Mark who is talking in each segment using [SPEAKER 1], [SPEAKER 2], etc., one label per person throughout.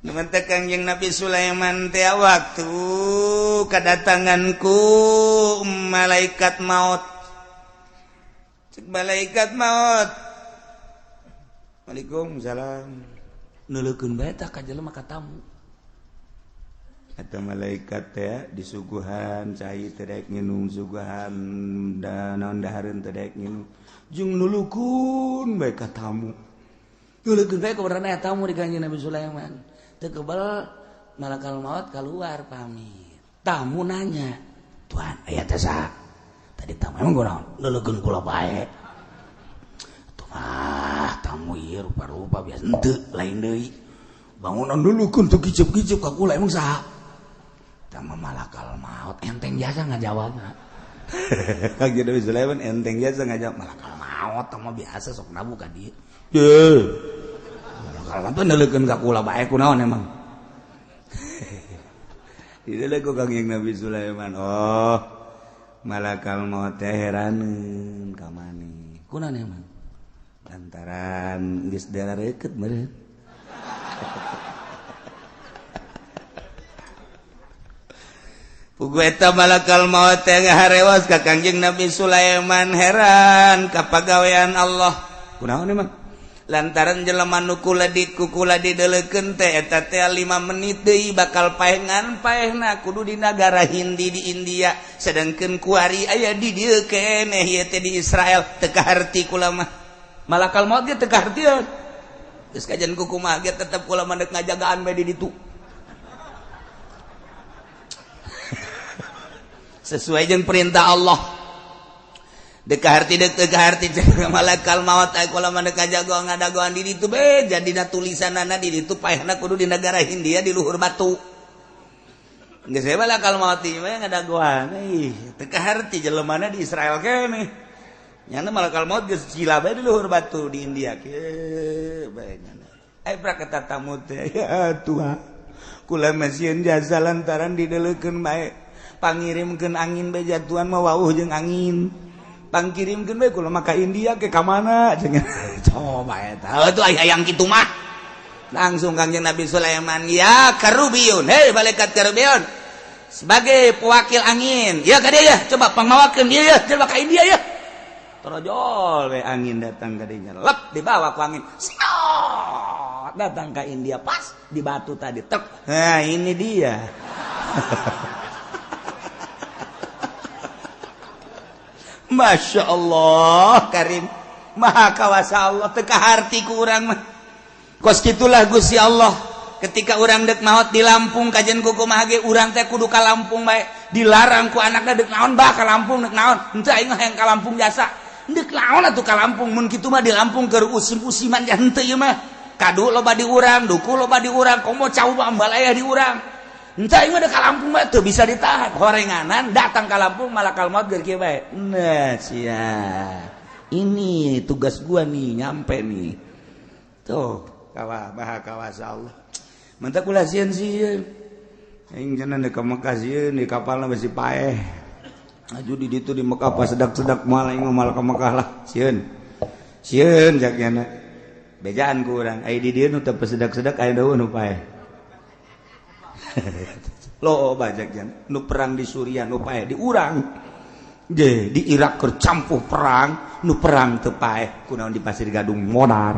[SPEAKER 1] Numantak Kangjeng Nabi Sulaiman teh waktu kedatanganku malaikat maut. Cek malaikat maut. Waalaikumsalam.
[SPEAKER 2] Neuleukeun bae tah ka jelema ka tamu.
[SPEAKER 1] Eta malaikat teh disuguhan cai teu daek nginum, suguhan da naon dahareun teu daek nginum. Jeung nulukeun bae ka tamu.
[SPEAKER 2] Nulukeun bae ka tamu di Kangjeng Nabi Sulaiman. Teu kebal malakal maut keluar pamit. Tamu nanya, "Tuan, aya teh saha?" Tadi tamu emang kunaon? Nulukeun kula bae. Atuh mah tamu ieu rupa-rupa biasa henteu lain deui. Bangunan nulukeun teu kicep-kicep ka kula emang saha? Tamu malakal maut enteng jasa ngajawabna.
[SPEAKER 1] Kangjeng Nabi Sulaiman enteng jasa ngajawab
[SPEAKER 2] malakal maut mah biasa sok nabu ka dieu.
[SPEAKER 1] Ye.
[SPEAKER 2] Kalau tuh nelekeun ka kula bae kunaon emang.
[SPEAKER 1] Didelek ku Kangjeng Nabi Sulaiman. Oh, malakal maut teh heraneun ka maneh.
[SPEAKER 2] Kunaon emang?
[SPEAKER 1] Lantaran geus darareukeut meureun. Pugu eta malakal maut teh ngaharewas ka Kangjeng Nabi Sulaiman heran ka pagawean Allah. Kunaon emang? Lantaran jelema nu kula di kukula dideleukeun teh eta teh 5 menit deui bakal paengan paehna kudu di nagara Hindi di India sedangkeun kuari aya di dieu keneh ieu teh di Israel teu kaharti kula mah
[SPEAKER 2] malakal maut ge teu kahartieun
[SPEAKER 1] geus kajian kukumaha ge tetep kula mah deuk ngajagaan bae di ditu sesuai jeung perintah Allah. Deka harti dek teu harti malakal maut ay kula mah deuk ngajagoan ngadagoan di ditu be jadina tulisanana di ditu paehna kudu di negara Hindia di luhur batu. Geus we malakal maut ieu mah ngadagoan ih teu kaharti jelemana di Israel keneh. Nyana malakal maut geus sila bae di luhur batu di India kieu bae nyana. Ai prak eta tamu teh ya Tuhan kula mah sieun jasa lantaran dideleukeun bae pangirimkeun angin bae jatuhan mah wauh jeung angin. Pangkirimkeun bae kula mah ka India ke ka mana cenah. Coba eta. Atuh hayang kitu mah. Langsung Kangjeng Nabi Sulaiman, ya Karubiyun, hei malaikat Karubiyun. Sebagai pewakil angin, ya ka dieu ya, coba pangmawakeun ieu ya, coba ka India ya. Torojol we angin datang ka dinya. Lep dibawa ku angin. Siot datang ka India pas di batu tadi. Tek. Nah, ini dia. Masya Allah Karim Maha kawasa Allah teu kaharti ku urang mah kos kitulah Gusti Allah ketika urang dek maot di Lampung kajian ku kumaha ge urang teh kudu ka Lampung bae dilarang ku anakna dek naon bah ka Lampung dek naon henteu aing hayang ka Lampung jasa dek naon atuh ka Lampung mun kitu mah di Lampung keur usim-usiman ja henteu ieu mah kadu loba di urang duku loba di urang komo cau ambalaya di urang entah ini ada ka Lampung mah teu bisa ditahan horenganan datang ka Lampung malakal maut geus kieu bae nah sia ini tugas gua nih nyampe nih tuh kawa maha kawasa Allah mantap kula sieun sieun aing cenah ka Mekah sieun di kapalna besi paeh aju di ditu di Mekah pas sedak-sedak moal aing moal ka Mekah lah sieun sieun jak nyana bejaan ku urang ai di dieu nu teu sedak-sedak aya daun nu paeh lo bajak jan nu perang di Suriah nu paeh di urang je di Irak keur campuh perang nu perang teu paeh kunaon di Pasir Gadung modar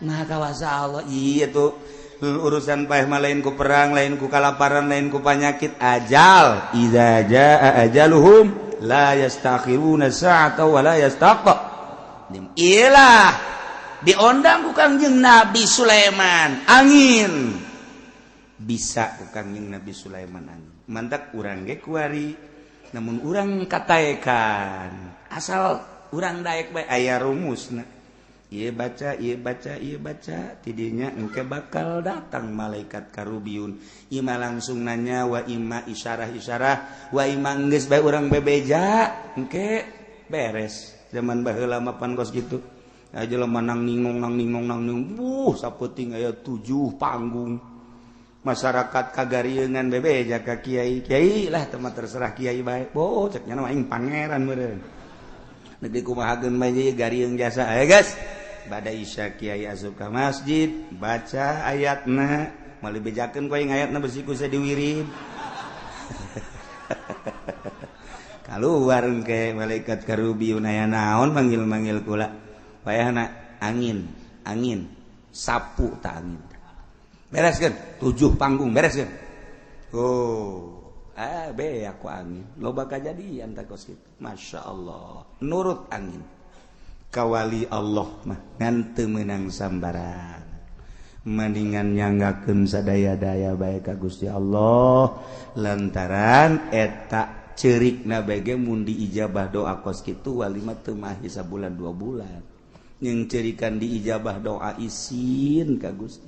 [SPEAKER 1] nah kawasa Allah iya tuh urusan paeh mah lain ku perang lain ku kalaparan lain ku panyakit ajal iza jaa ajaluhum la yastakhiruna sa'ata wa la yastaqdimun ilah diondang ku Kangjeng Nabi Sulaiman angin bisa ku Kangjeng Nabi Sulaiman angin mantak urang ge kuari namun urang kataekan asal urang daek bae aya rumusna ieu baca ieu baca ieu baca tidinya engke bakal datang malaikat Karubiyun ima langsung nanya wa ima isyarah-isyarah wa ima geus bae urang bebeja engke beres zaman baheula mah pan kos kitu aja jelema nang ningung nang ningung nang ningung buh sapeting aya 7 panggung masyarakat kagarieunan bebeja ka kiai kiai lah teu mah terserah kiai bae boh cek nya mah aing pangeran meureun negeri kumahakeun bae garieung jasa aya guys bada isya kiai asup ka masjid baca ayatna Moal dibejakeun ku aing ayatna besi ku diwirid. Kaluar ke malaikat karubi aya naon manggil-manggil kula. Wayahna angin, angin, sapu ta angin. Bereskeun 7 panggung bereskeun. Oh, be aku angin. Loba kajadian ta kos kitu. Masya Allah. Nurut angin. Kawali Allah mah ngan teu meunang sambaran. Mendingan nyanggakeun sadaya-daya bae ka Gusti Allah lantaran eta cerikna bege mun diijabah doa kos kitu wali mah teu mahi sabulan 2 bulan. Yang cerikan diijabah doa isin ka Gusti.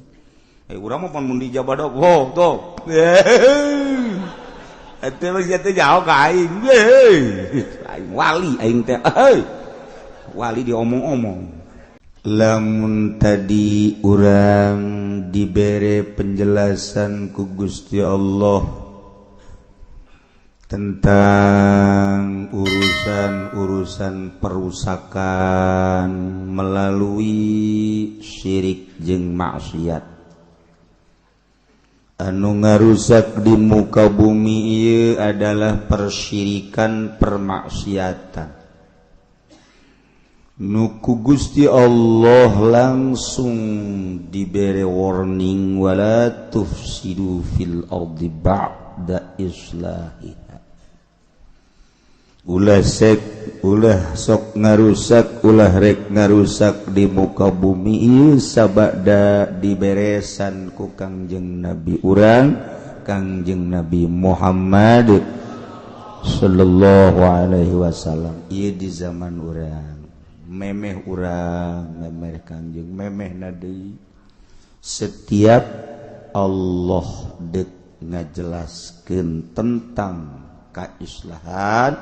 [SPEAKER 1] Urang mah pan mun diijabah doa, oh tuh. Eta mah sia teh jauh ka aing. Aing wali aing teh. Wali diomong-omong. Lamun tadi urang dibere penjelasan ku Gusti Allah tentang urusan-urusan perusakan melalui syirik jeung maksiat anu ngarusak di muka bumi ieu adalah persyirikan permaksiatan. Nu ku Gusti Allah langsung dibere warning wala tufsidu fil ardi ba'da islahiha. Ulah sek, ulah sok ngarusak, ulah rek ngarusak di muka bumi ieu sabada diberesan ku Kangjeng Nabi urang, Kangjeng Nabi Muhammad sallallahu alaihi wasallam. Ieu di zaman urang. Memeh urang, memeh Kangjeng, memeh nadi. Setiap Allah dek ngajelaskeun tentang kaislahan,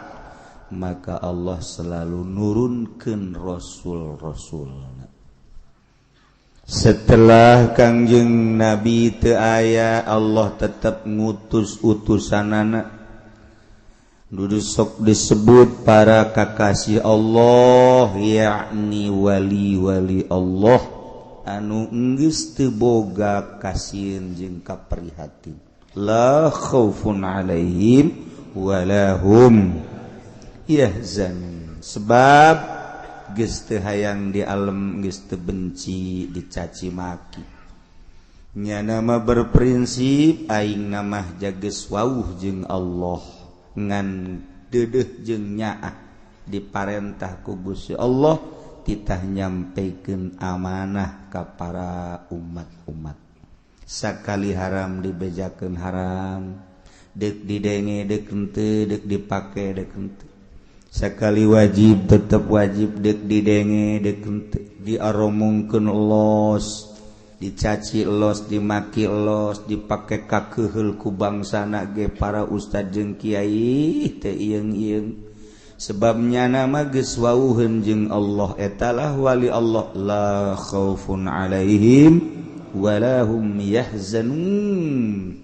[SPEAKER 1] maka Allah selalu nurunkeun rasul-rasul. Setelah Kangjeng Nabi teu aya, Allah tetap ngutus utusanana. Dudu sok disebut para kakasih Allah, yakni wali-wali Allah anu geus teu boga kasieun jeung kaprihatin. La khaufun alaihim wala hum yahzanun. Sebab geus teu hayang di alam, geus teu benci dicaci maki. Nyana mah berprinsip aing mah jageus wauh jeung Allah. Ngan deudeuh jeung nyaah diparentah ku Gusti Allah titah nyampikeun amanah ka para umat-umat. Sakali haram dibejakeun haram, deuk didenge deuk henteu, deuk dipake deuk henteu. Sakali wajib tetep wajib, deuk didenge deuk henteu, diaromongkeun los, dicaci los, dimaki los, dipake kakeheul ku bangsana ge para ustad jeung kiai teu ieung-ieung. Sebabnya nama geus wauheun jeung Allah, etalah wali Allah, la khaufun alaihim wala hum yahzanun.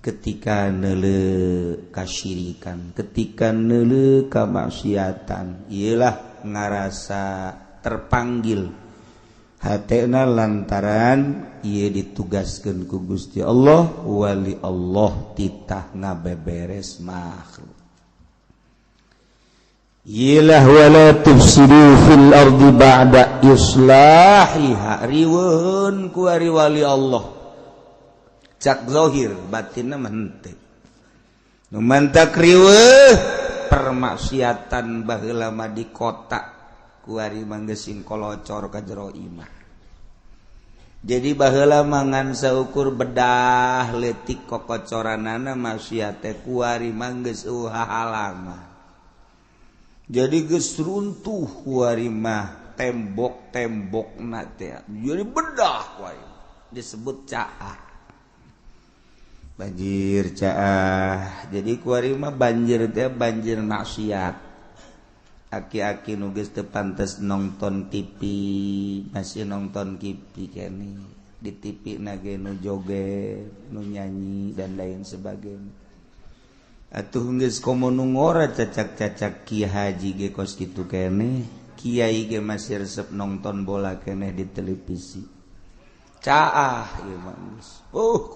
[SPEAKER 1] Ketika neuleu kasyirikan, ketika neuleu kamaksiatan, ieulah ngarasa terpanggil hatena lantaran ieu ditugaskeun ku Gusti Allah, wali Allah titah ngabeberes makhluk. Ilah wala tufsidu fil ardi ba'da islahiha. Riweun ku ari wali Allah. Cak zahir batinna mah henteu. Nu mantak riweuh permaksiatan baheula mah di kota kuari manggesing kolocor ka jero imah. Jadi baheula mangan saukur bedah leutik kokocoranana maksiat teh kuari manggeus eueuh halangan. Jadi geus runtuh kuari mah tembok-tembokna teh. Jadi bedah kuari disebut caah. Banjir caah. Jadi kuari mah banjir teh banjir maksiat. Aki-aki nu geus teu pantes nonton TV, masih nonton TV kene. Di TV na ge nu joget, nu nyanyi dan lain sebagainya. Atuh geus komo nu ngora cacak-cacak ki haji ge kos kitu keneh, kiai ge masih resep nonton bola keneh di televisi. Caah ieu mah geus.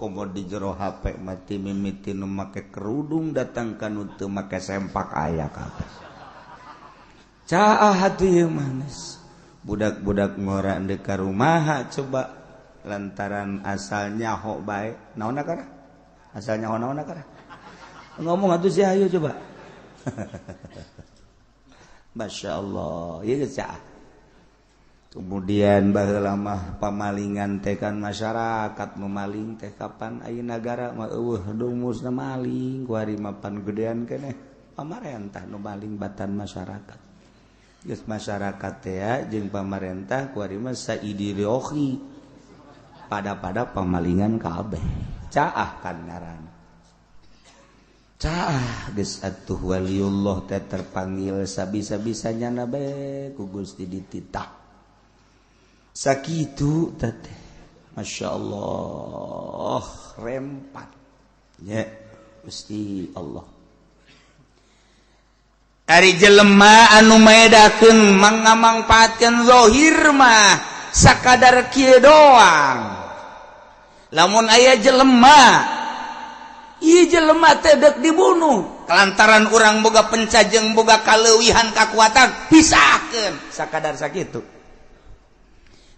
[SPEAKER 1] Komo di jero HP mati mimiti nu make kerudung datang ka nu teu make sempak aya kabeh. Caah atuh ieu mah geus. Budak-budak ngora deuk ka rumaha coba lantaran asal nyaho bae. Naon akara? Asal nyaho naon akara? Ngomong atuh si ayo coba. Masya Allah, ieu geus caah. Kemudian baheula mah pamalingan teh kan masyarakat memaling teh kapan aya nagara mah eueuh dumusna maling kuari mapan gedean keneh pamarentah nu maling batan masyarakat. Geus masyarakat teh jeung pamarentah kuari mah saidirohi pada-pada pamalingan kabeh. Caah kan ngaranna. Caah geus atuh waliullah teh terpanggil sabisa-bisanya na bae ku Gusti dititah. Sakitu teteh, Masya Allah rempat ya Gusti Allah. Ari jelema anu maedakeun mangamangpaatkeun zahir mah sakadar kieu doang. Lamun aya jelema, ieu jelema teh deuk dibunuh lantaran urang boga pencajeng boga kaleuwihan kakuatan pisahkeun sakadar sakitu.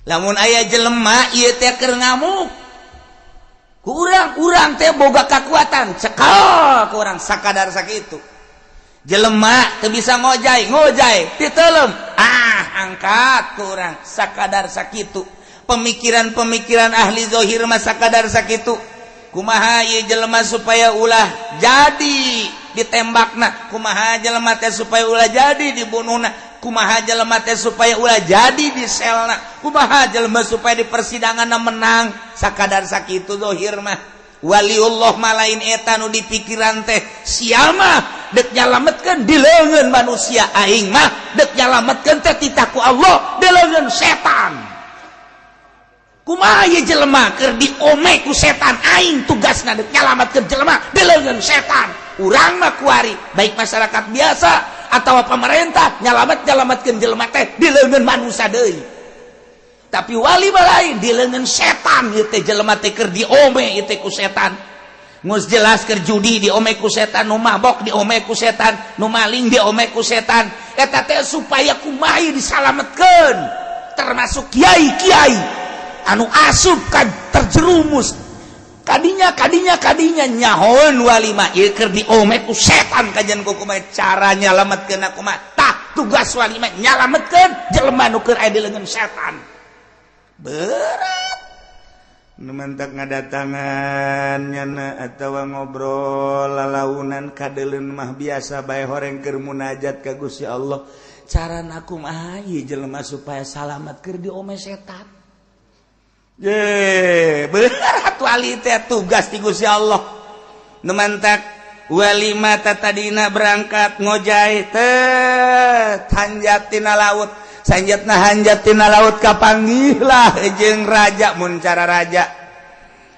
[SPEAKER 1] Lamun aya jelema ieu teh keur ngamuk ku urang teh boga kakuatan cekal ku urang sakadar sakitu. Jelema teu bisa ngojay ngojay titelem ah angkat ku urang sakadar sakitu. Pemikiran-pemikiran ahli zahir mah sakadar sakitu. Kumaha ieu jelema supaya ulah jadi ditembakna, kumaha jelema teh supaya ulah jadi dibunuhna, kumaha jelema teh supaya ulah jadi diselna, kumaha jelema supaya di persidangan menang sakadar sakitu zahir mah. Waliullah mah lain eta nu dipikiran teh sia mah deuk nyalametkeun di leungeun manusia, aing mah deuk nyalametkeun teh titah ku Allah di leungeun setan. Kumaha ieu jelema keur diome ku setan, aing tugasna deuk nyalametkeun jelema di leungeun setan. Urang mah kuari baik masyarakat biasa atau pemerintah nyalamet-nyalametkeun jelema teh di leungeun manusia deui. Tapi wali mah lain di leungeun setan ieu teh jelema teh keur diome ieu teh ku setan. Geus jelas keur judi diome ku setan, nu mabok diome ku setan, nu maling diome ku setan. Eta teh supaya kumaha disalametkeun, termasuk kiai-kiai anu asup ka terjerumus kadinya kadinya kadinya nyahoeun wali mah ieu keur diome ku setan kajian ku kumaha cara nyalametkeun kumaha. Tah tugas wali mah nyalametkeun jelema nu keur aya di leungeun setan. Berat nu mentak ngadatangan nyana atawa ngobrol lalaunan kadeuleun mah biasa bae horeng keur munajat ka Gusti Allah. Carana kumaha ieu jelema supaya salamat keur diome setan. Ye, berat wali teh tugas ti Gusti Allah. Nu mantak wali mah tadina berangkat ngojay teh hanjat tina laut. Sanjatna hanjat tina laut kapanggihlah jeung raja mun cara raja.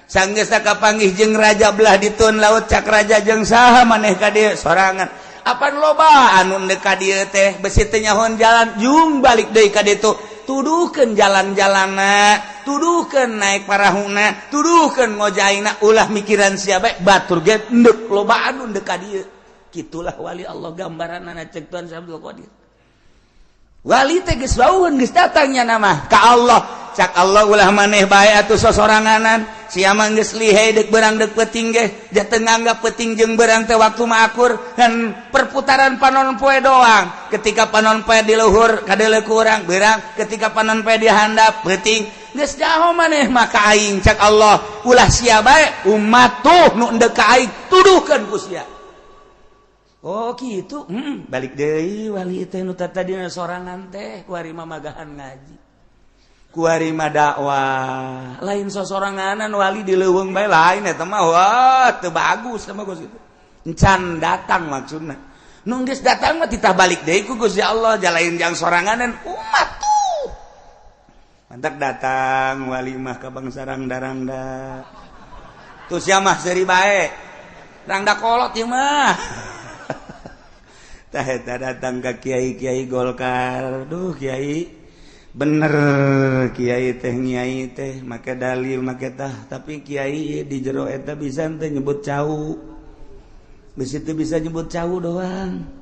[SPEAKER 1] Sanggeusna kapanggih jeung raja belah ditun laut cak raja jeung saha maneh ka dieu sorangan. Apan loba anu deuk ka dieu teh besi teu nyahoan jalan jung balik deui ka ditu. Tuduhkeun jalan-jalanna, tuduhkeun naik parahuna, tuduhkeun ngojaina, ulah mikiran sia bae batur ge endek loba anu ndek ka dieu. Kitulah wali Allah gambaranna cek Tuan Abdul Qadir. Wali teh geus wauheun geus datangnya nama ka Allah. Cak Allah ulah maneh bae atuh sosoranganan. Sia mah geus lihai deuk beurang deuk peuting ge, ja teu nganggap peuting jeung beurang teh waktu mah akur dan perputaran panon poe doang. Ketika panon poe di luhur kadeuleu ku urang beurang, ketika panon poe di handap peuting. Geus jaho maneh mah ka aing cak Allah, ulah sia bae umat tuh nu endek ka aing tuduhkeun ku sia. Oh gitu, balik deui wali teh nu tadina sorangan teh kuari mah magahan ngaji. Kuari mah dakwah. Lain sosoranganan wali di leuweung bae lain eta mah wah teu bagus teh mah geus kitu. Encan datang maksudna. Nu geus datang mah titah balik deui ku Gusti Allah jalain jang soranganan umat tuh. Mantak datang wali mah ka bangsa rangda-rangda. Tuh sia mah seuri bae. Rangda kolot ieu mah. Tah eta datang ka kiai-kiai Golkar. Duh kiai, Bener kiai teh nyai teh make dalil make tah, tapi kiai di jero eta bisa teh nyebut cau. Bisi teu bisa nyebut cau doang.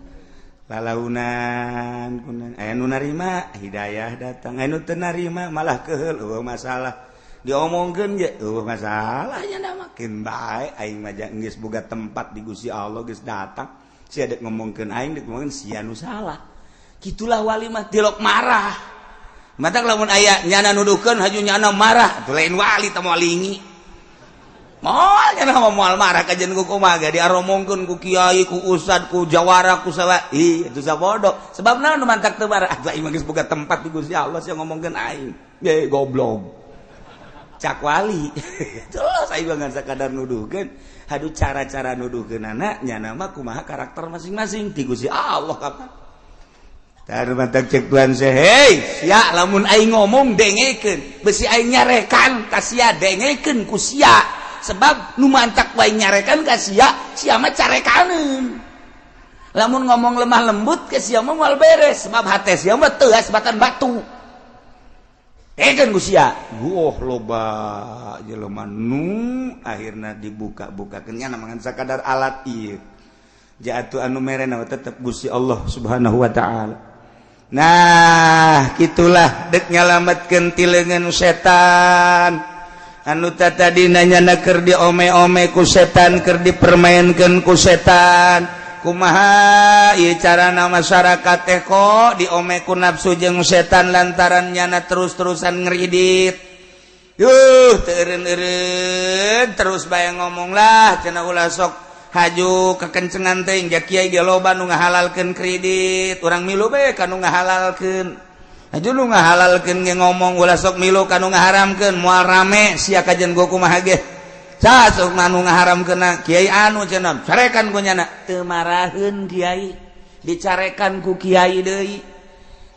[SPEAKER 1] Lalaunan kunan aya nu narima hidayah datang, aya nu teu narima malah keheul eueuh masalah. Diomongkeun ge eueuh masalahnya da makin bae aing mah geus boga tempat di Gusti Allah geus datang. Sia dek ngomongkeun aing dek ngomongkeun sia nu salah. Kitulah wali mah tilok marah. Matak lamun aya nyana nuduhkeun haju nyana marah, atuh lain wali teh moal lingi. Moal nyana mah moal marah kajian ku kumaha ge diaromongkeun ku kiai, ku ustad, ku jawara, ku sawa. Ih, itu sabodo. Sebab naon nu mantak teu marah? Atuh aing mah geus boga tempat di Gusti Allah sia ngomongkeun aing. Ye goblok. Cak wali. Terus aing mah ngan sakadar nuduhkeun. Haduh cara-cara nuduhkeunana nyana mah kumaha karakter masing-masing ti Gusti Allah kapan. Mantak cek Tuhan saya, hei sia lamun aing ngomong dengekeun, besi aing nyarekan ka sia dengekeun ku sia, sebab nu mantak wae nyarekan ka sia, sia mah carekaneun. Lamun ngomong lemah lembut ke sia mah moal beres, sebab hate sia mah teuas batan batu. Dengekeun ku sia. Wah loba jelema nu akhirna dibuka-bukakeun nya ngan sakadar alat ieu. Jatuh anu merena tetep Gusti Allah Subhanahu wa taala. Nah, gitulah dek nyalametkeun ti leungeun setan. Anu tadi nanya keur diome-ome ku setan, keur dipermainkeun ku setan. Kumaha ieu carana masyarakat teh kok diome ku nafsu jeung setan lantaran nyana terus-terusan ngeridit. Yuh, teu eureun-eureun terus bae ngomong lah cenah ulah sok haju kekencengan teh ja kiai ge loba nu ngahalalkeun kredit, urang milu bae ka nu ngahalalkeun. Haju nu ngahalalkeun ge ngomong ulah sok milu ka nu ngaharamkeun, moal rame sia kajian go kumaha ge. Sa sok nu ngaharamkeunna kiai anu cenah carekan ku nyana, teu maraheun kiai, dicarekan ku kiai deui.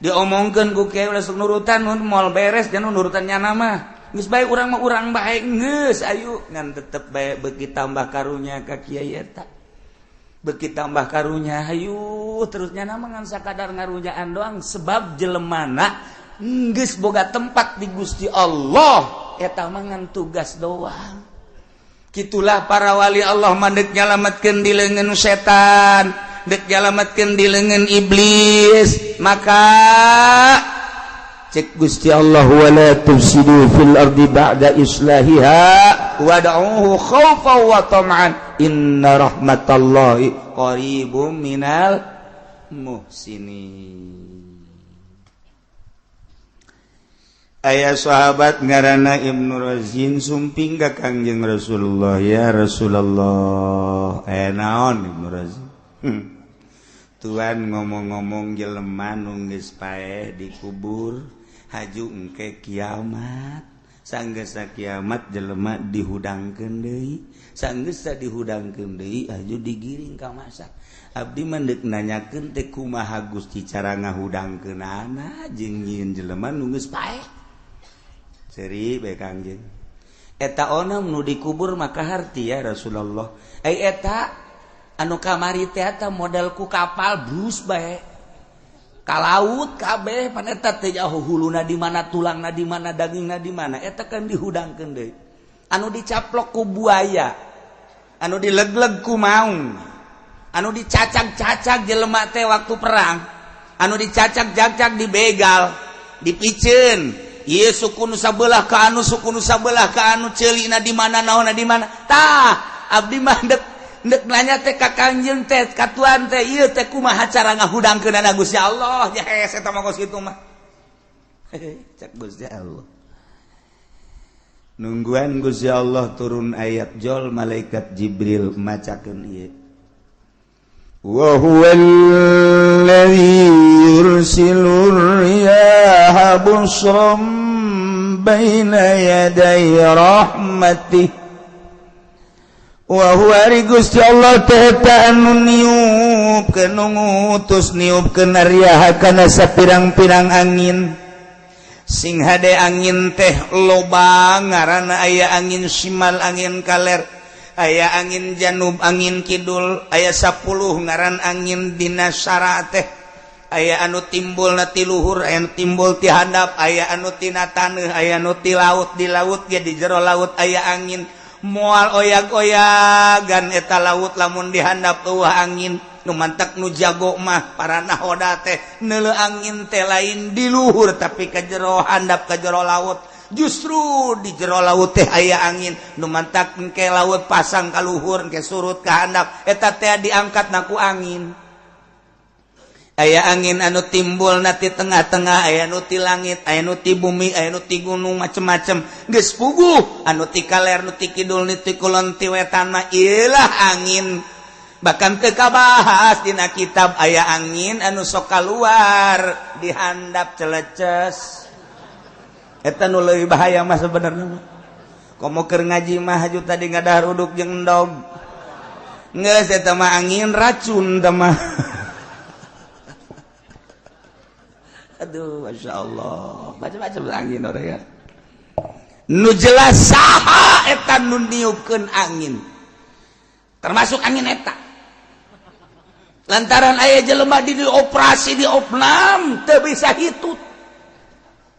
[SPEAKER 1] Diomongkeun ku kiai ulah sok nurutan mun moal beres jangan nurutan nyana mah. Geus bae urang mah urang bae geus ayu ngan tetep bae beuki tambah karunya ka kiai eta. Beuki tambah karunya hayu terus nyana mah ngan sakadar ngarujaan doang sebab jelemana geus boga tempat di Gusti Allah eta mah ngan tugas doang. Kitulah para wali Allah mah deuk nyalametkeun di leungeun setan, deuk nyalametkeun di leungeun iblis, maka cek Gusti Allah wala tufsidu fil ardi ba'da islahiha wad'uhu khaufan wa tam'an inna rahmatallahi qaribum minal muhsinin. Aya sahabat ngaranna Ibnu Razin sumping ka Kangjeng Rasulullah, ya Rasulullah, aya naon Ibnu Razin? Tuan ngomong-ngomong jelema nu geus paeh dikubur haju engke kiamat, sanggeus kiamat jelema dihudangkeun deui, sanggeus dihudangkeun deui haju digiring ka masa. Abdi mah deuk nanyakeun teh kumaha Gusti cara ngahudangkeunana jeung nyieun jelema nu geus paeh. Seuri bae Kangjeng. Eta onam nu dikubur maka harti ya Rasulullah. Ai eta anu kamari teh eta model ku kapal brus bae. Ka laut kabeh pan eta teh jauh huluna di mana, tulangna di mana, dagingna di mana, eta kan dihudangkeun deui. Anu dicaplok ku buaya, anu dilegleg ku maung, anu dicacag-cacag jelema teh waktu perang, anu dicacag-cacag dibegal, dipiceun. Ieu suku nu sabelah ka anu suku nu sabelah ka anu ceulina di mana, naonna di mana. Tah, abdi mah dek nanya teh ka Kangjeng teh ka tuan teh ieu teh kumaha cara ngahudangkeunana Gusti Allah nya hese eta mah kos kitu mah. Cek Gusti Allah. Nungguan Gusti Allah turun ayat jol malaikat Jibril macakeun ieu. Wa huwal ladzi yursilur riyaha busran baina yaday rahmatih. Wa huwa ari Gusti Allah teh eta anu niupkeun nu ngutus niupkeun riyaha kana sapirang-pirang angin. Sing hade angin teh loba ngaranna aya angin simal, angin kaler, aya angin janub, angin kidul, aya 10 ngaran angin dina syara teh. Aya anu timbul na ti luhur, aya anu timbul ti handap, aya anu tina taneuh, aya anu ti laut, di laut ge di jero laut aya angin. Moal oyag-oyagan eta laut lamun dihandap eueuh angin. Nu mantak nu jago mah para nahoda teh neuleu angin teh lain di luhur tapi ka jero handap ka jero laut. Justru di jero laut teh aya angin. Nu mantak engke laut pasang ka luhur engke surut ka handap eta teh diangkat na ku angin. Aya angin anu timbul na ti tengah-tengah, aya nu ti langit, aya nu ti bumi, aya nu ti gunung, macem-macem. Geus puguh anu ti kaler, nu ti kidul, nu ti kulon, ti wetan mah ieulah angin. Bahkan teu kabahas dina kitab aya angin anu sok kaluar dihandap celeces. Eta nu leuwih bahaya mah sebenarnya mah. Komo keur ngaji mah haju tadi ngadahar uduk jeung endog. Geus eta mah angin racun teh mah. Aduh, Masya Allah, macam-macam angin orang ya. Nu jelas saha eta nu niupkeun angin, termasuk angin eta. Lantaran aya jelema di dioperasi di opnam teu bisa hitut,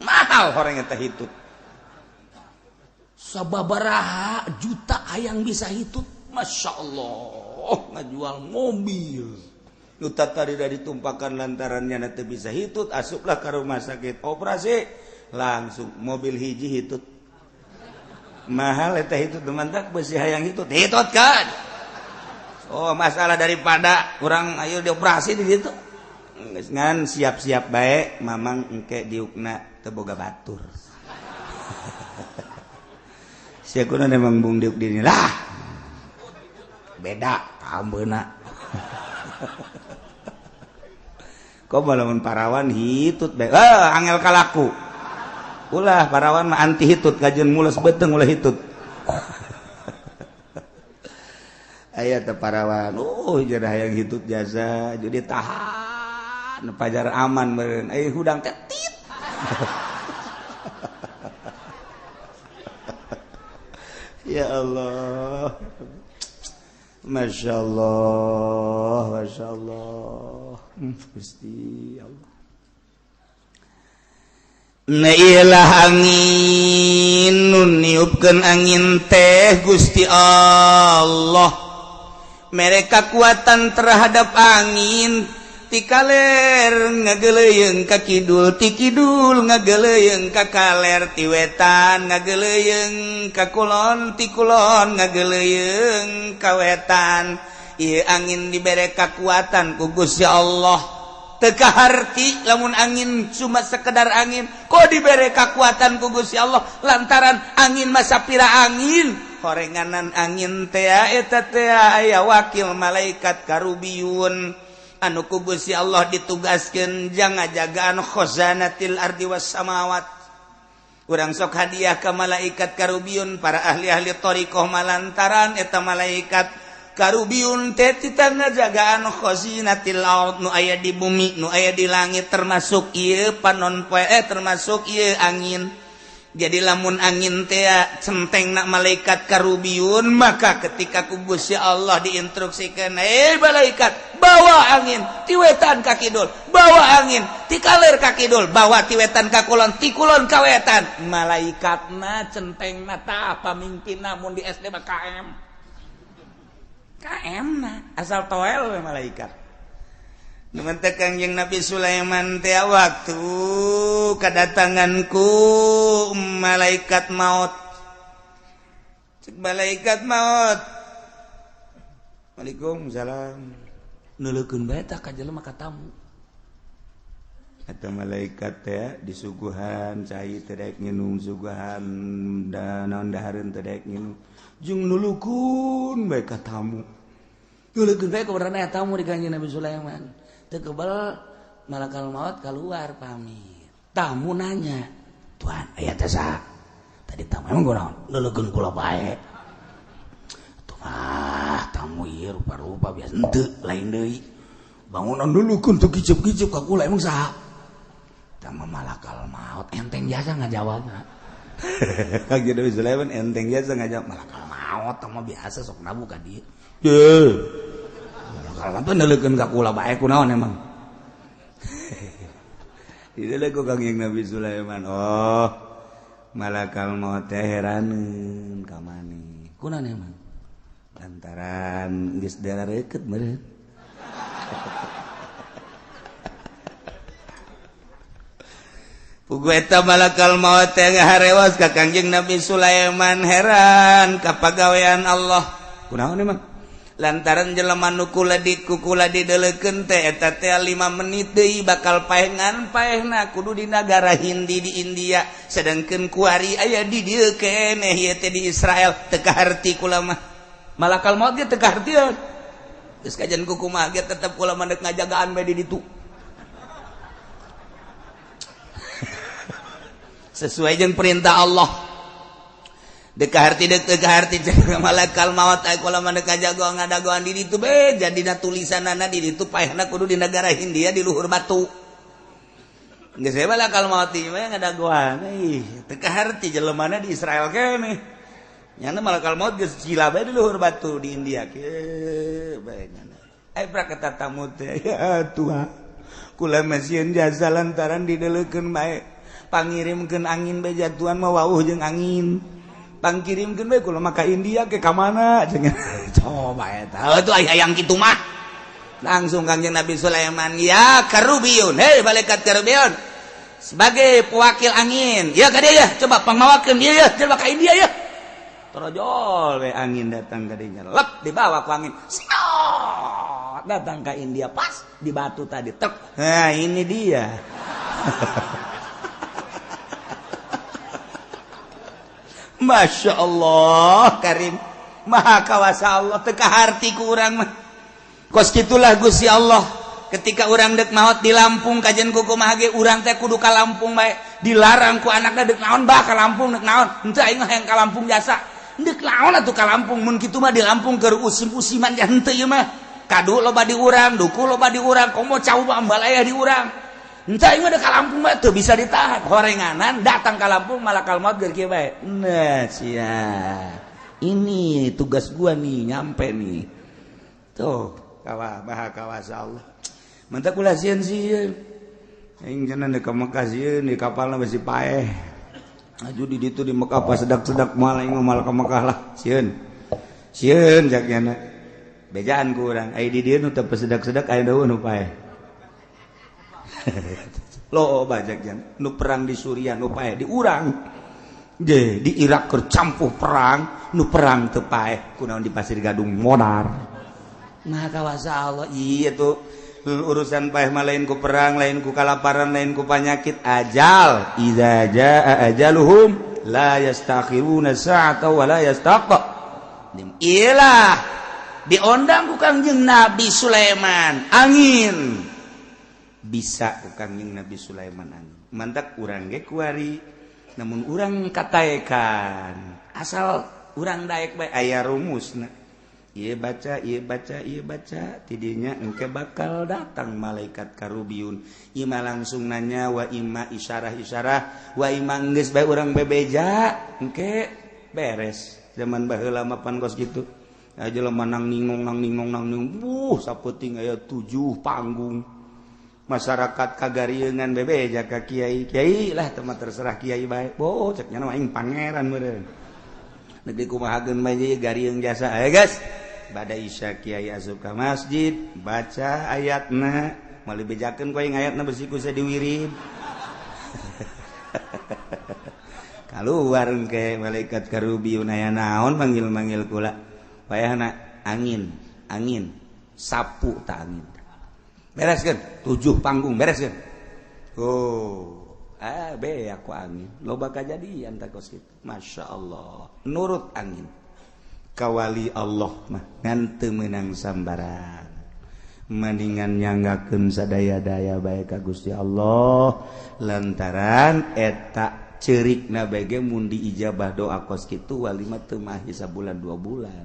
[SPEAKER 1] mahal orang eta hitut.
[SPEAKER 2] Sababaraha juta hayang bisa hitut, Masya Allah, ngajual mobil.
[SPEAKER 1] Nuta tadi dah ditumpakan lantarannya nanti bisa hitut, asuplah ke rumah sakit operasi langsung mobil hiji hitut. Mahal eta hitut mantak besi hayang hitut, hitut kan. Oh masalah daripada kurang ayo dioperasi di situ. Geus ngan siap-siap bae mamang engke diukna teu boga batur. Sia kunaon emang bung diuk dini lah. Beda kambeuna. Kok lamun parawan hitut bae. Angel kalaku. Ulah parawan mah anti hitut kajeun mules beuteung ulah hitut. Aya teh parawan. Jadi hayang hitut jasa jadi tahan pajar aman meureun. Hudang teh tit. Ya Allah. Masya Allah, Masya Allah, Gusti Allah. Nailah angin, nu niupkeun angin teh Gusti Allah. Mereka kekuatan terhadap angin, ti kaler ngageleuyeung ka kidul, ti kidul ngageleuyeung ka kaler, ti wetan ngageleuyeung ka kulon, ti kulon ngageleuyeung ka wetan. Ieu angin dibere kakuatan ku Gusti Allah. Teu kaharti lamun angin cuma sekedar angin, kok dibere kakuatan ku Gusti Allah lantaran angin masa pira angin. Horenganan angin teh eta teh aya wakil malaikat karubiyun anu ku Gusti Allah ditugaskeun jang ngajagaan khazanatil ardi was samawat. Urang sok hadiah ka malaikat karubiyun para ahli-ahli thariqah malantaran eta malaikat karubiyun teh tita ngajagaan khazinatil ard nu aya di bumi nu aya di langit termasuk ieu panon poe termasuk ieu angin. Jadi lamun angin teh centeng nak malaikat karubiyun maka ketika ku Gusti Allah diinstruksikan, malaikat bawa angin ti wetan ka kidul, bawa angin ti kaler ka kidul, bawa ti wetan ka kulon, ti kulon ka wetan. Malaikatna centengna tah pamimpinna mun di SD mah KM. KM na asal toel we malaikat. Numantak Kangjeng Nabi Sulaiman teh waktu kedatanganku malaikat maut. Cek malaikat maut. Waalaikumsalam.
[SPEAKER 2] Neuleukeun bae tah ka jelema ka tamu.
[SPEAKER 1] Eta malaikat teh disuguhan cai teh daek nginum, suguhan da naon dahareun teh daek nginum. Jeung nulukeun bae ka tamu.
[SPEAKER 2] Nulukeun bae ka tamu di Kangjeng Nabi Sulaiman. Teu kebel malakal maut keluar pamit. Tamu nanya, "Tuan, aya teh saha?" Tadi tamu emang kunaon? Leulekeun kula bae. Atuh mah tamu ieu rupa-rupa biasa henteu lain deui. Bangunan leulekeun teu kicep-kicep ka kula emang saha? Tamu malakal maut enteng jasa ngajawabna.
[SPEAKER 1] Kangjeng Nabi Sulaiman enteng jasa ngajawab
[SPEAKER 2] malakal maut tamu biasa sok nabu ka dieu.
[SPEAKER 1] Ye.
[SPEAKER 2] Kalau tuh neleukeun ka kula bae kunaon emang.
[SPEAKER 1] Dideuleu ku Kangjeng Nabi Sulaiman. Oh, malakal maut teh heraneun ka maneh. Kunaon emang? Lantaran geus darareukeut meureun. Pugu eta malakal maut teh ngaharewas ka Kangjeng Nabi Sulaiman heran ka pagawean Allah. Kunaon emang? Lantaran jelema nu kula dideleukeun teh eta teh 5 menit deui bakal paengan paehna kudu di nagara Hindi di India sedangkeun kuari aya di dieu keneh ieu teh di Israel teu kaharti kula mah. Malakal maut ge teu kahartieun. Geus kajian kumaha ge tetep kula mah deuk ngajagaan bae di ditu. Sesuai jeung perintah Allah. Dekaharti dekaharti malakal maut ay kula mah deuk ngajagoan ngadagoan di ditu be jadina tulisanana di ditu paehna kudu di negara Hindia di luhur batu. Geus we malakal maut ieu mah ngadagoan ih teu kaharti jelemana di Israel keneh. Nyana malakal maut geus cila bae di luhur batu di India kieu bae nyana. Ai praketa tamu teh ya Tuhan kula mah sieun jasa lantaran dideleukeun bae pangirimkeun angin bae jatuhan mah wauh jeung angin. Pangkirimkeun bae kula mah ka India ke ka mana cenah. Coba eta atuh aya yang kitu mah. Langsung Kangjeng Nabi Sulaiman ya Karubiyun, hei malaikat Karubiyun sebagai pewakil angin. Ya ka dieu ya, coba pangmawakeun ieu ya, coba ka India ya. Torojol we angin datang ka dinya. Lep dibawa ku angin. Siot, datang ka India pas di batu tadi. Tek. Nah, ini dia. Masya Allah Karim Maha kawasa Allah teu kaharti ku urang mah. Kos kitulah Gusti Allah ketika urang dek maot di Lampung kajian ku kumaha ge urang teh kudu ka Lampung bae dilarang ku anakna dek naon bah ka Lampung dek naon henteu aing mah hayang ka Lampung jasa dek naon atuh ka Lampung mun kitu mah di Lampung keur usim-usiman ja henteu ieu mah kadu loba di urang duku loba di urang komo cau ambalaya di urang. Entah ini ada ka Lampung mah teu bisa ditahan. Horenganan datang ka Lampung malakal maut geur kieu bae. Nah, sia. Ini tugas gua nih nyampe nih. Tuh, kawa maha kawasa Allah. Mantap kula sieun sieun. Aing cenah deuk ka Mekah sieun di kapalna besi paeh. Aju di ditu di Mekah pas sedak-sedak moal aing mah moal ka Mekah lah sieun. Sieun jak nyana. Bejaan ku urang ai di dieu nu teu sedak-sedak aya deui nu paeh. Lo bajak jan nu perang di Suriah nu paeh di urang ge di Irak keur campuh perang nu perang teu paeh kunaon di Pasir Gadung modar. Maha kawasa Allah ieu tuh urusan paeh mah lain ku perang lain ku kalaparan lain ku panyakit ajal iza jaa ajaluhum la yastakhiruna sa'ata wa la yastaqdim. Ilah diondang ku Kangjeng Nabi Sulaiman angin bisa ku Kangjeng Nabi Sulaiman angin mantak urang ge kuari namun urang kataekan asal urang daek bae aya rumusna ieu baca ieu baca ieu baca tidinya engke bakal datang malaikat Karubiyun ieu mah langsung nanya wa imma isyarah-isyarah wa imma geus bae urang bebeja engke beres. Zaman baheula mah pan kos kitu aya jelema nang ningong nang ningong nang ning sapenting aya 7 panggung masyarakat kagariengan bebeja ka kiai kiai lah teman terserah kiai bae bo cek nya aing pangeran meureun negeri kumahakeun bae garieung jasa aya guys bada isya kiai asup ka masjid baca ayatna moal dibejakeun ku aing ayatna besi ku diwirid kaluar engke malaikat Karubiyun aya naon manggil-manggil kula wayahna angin angin sapu ta angin bereskeun 7 panggung bereskeun. Oh, be aku angin loba kajadian tak kos kitu. Masya Allah nurut angin kawali Allah mah ngan teu meunang sambarang mendingan nyanggakeun sadaya-daya bae ka Gusti Allah lantaran eta ceurikna bae ge mun diijabah doa kos kitu wali mah teu mahi sabulan 2 bulan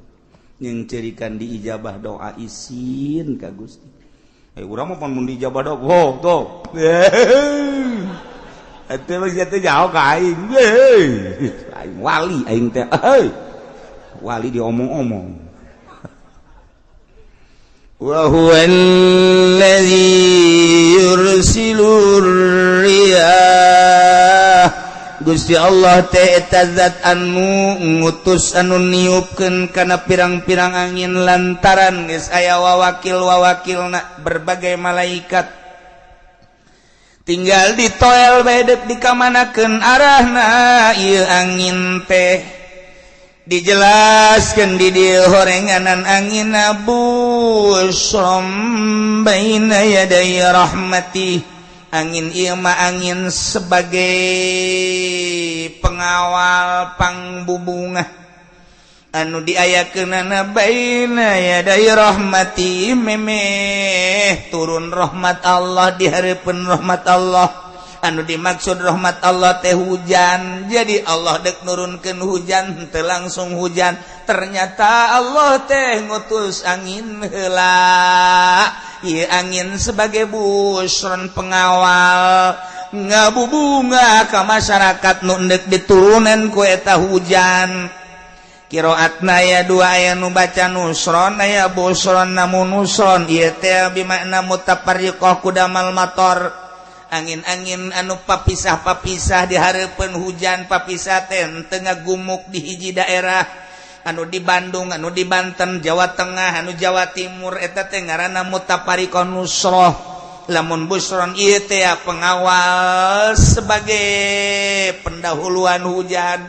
[SPEAKER 1] jeung ceurikan diijabah doa isin ka Gusti. Urang mah pan mun diijabah doa oh tuh. Eta mah sia teh jauh ka aing. Aing wali aing teh. Wali diomong-omong. Wa huwa alladzi yursilur riyah. Gusti Allah teh eta zat anu ngutus, anu niupkeun kana pirang-pirang angin, lantaran geus aya wawakil-wawakilna berbagai malaikat, tinggal ditoel bae deuk dikamanakeun arahna ieu angin teh. Dijelaskan di dieu horenganan angin busyron baina yaday rahmati. Angin ieu mah angin sebagai pengawal pangbubungah anu diayakeunana baina yaday rahmati, memeh turun rahmat Allah, di hareupeun rahmat Allah. Anu dimaksud rahmat Allah teh hujan. Jadi Allah dek nurunkeun hujan teu langsung hujan, ternyata Allah teh ngutus angin heula. Ieu angin sebagai busron, pengawal, ngabubunga ka masyarakat nu endek diturunan ku eta hujan. Kiroatna aya dua, aya nu baca nusron, aya busron. Namun nusron ieu teh bimakna mutafarriqah kudamal mator, angin-angin anu papisah-papisah di hareupeun hujan. Papisah teh teu ngagumuk di hiji daerah, anu di Bandung, anu di Banten, Jawa Tengah, anu Jawa Timur, eta teh ngaranna mutafariqah nusroh. Lamun busron ieu teh pengawal sebagai pendahuluan hujan.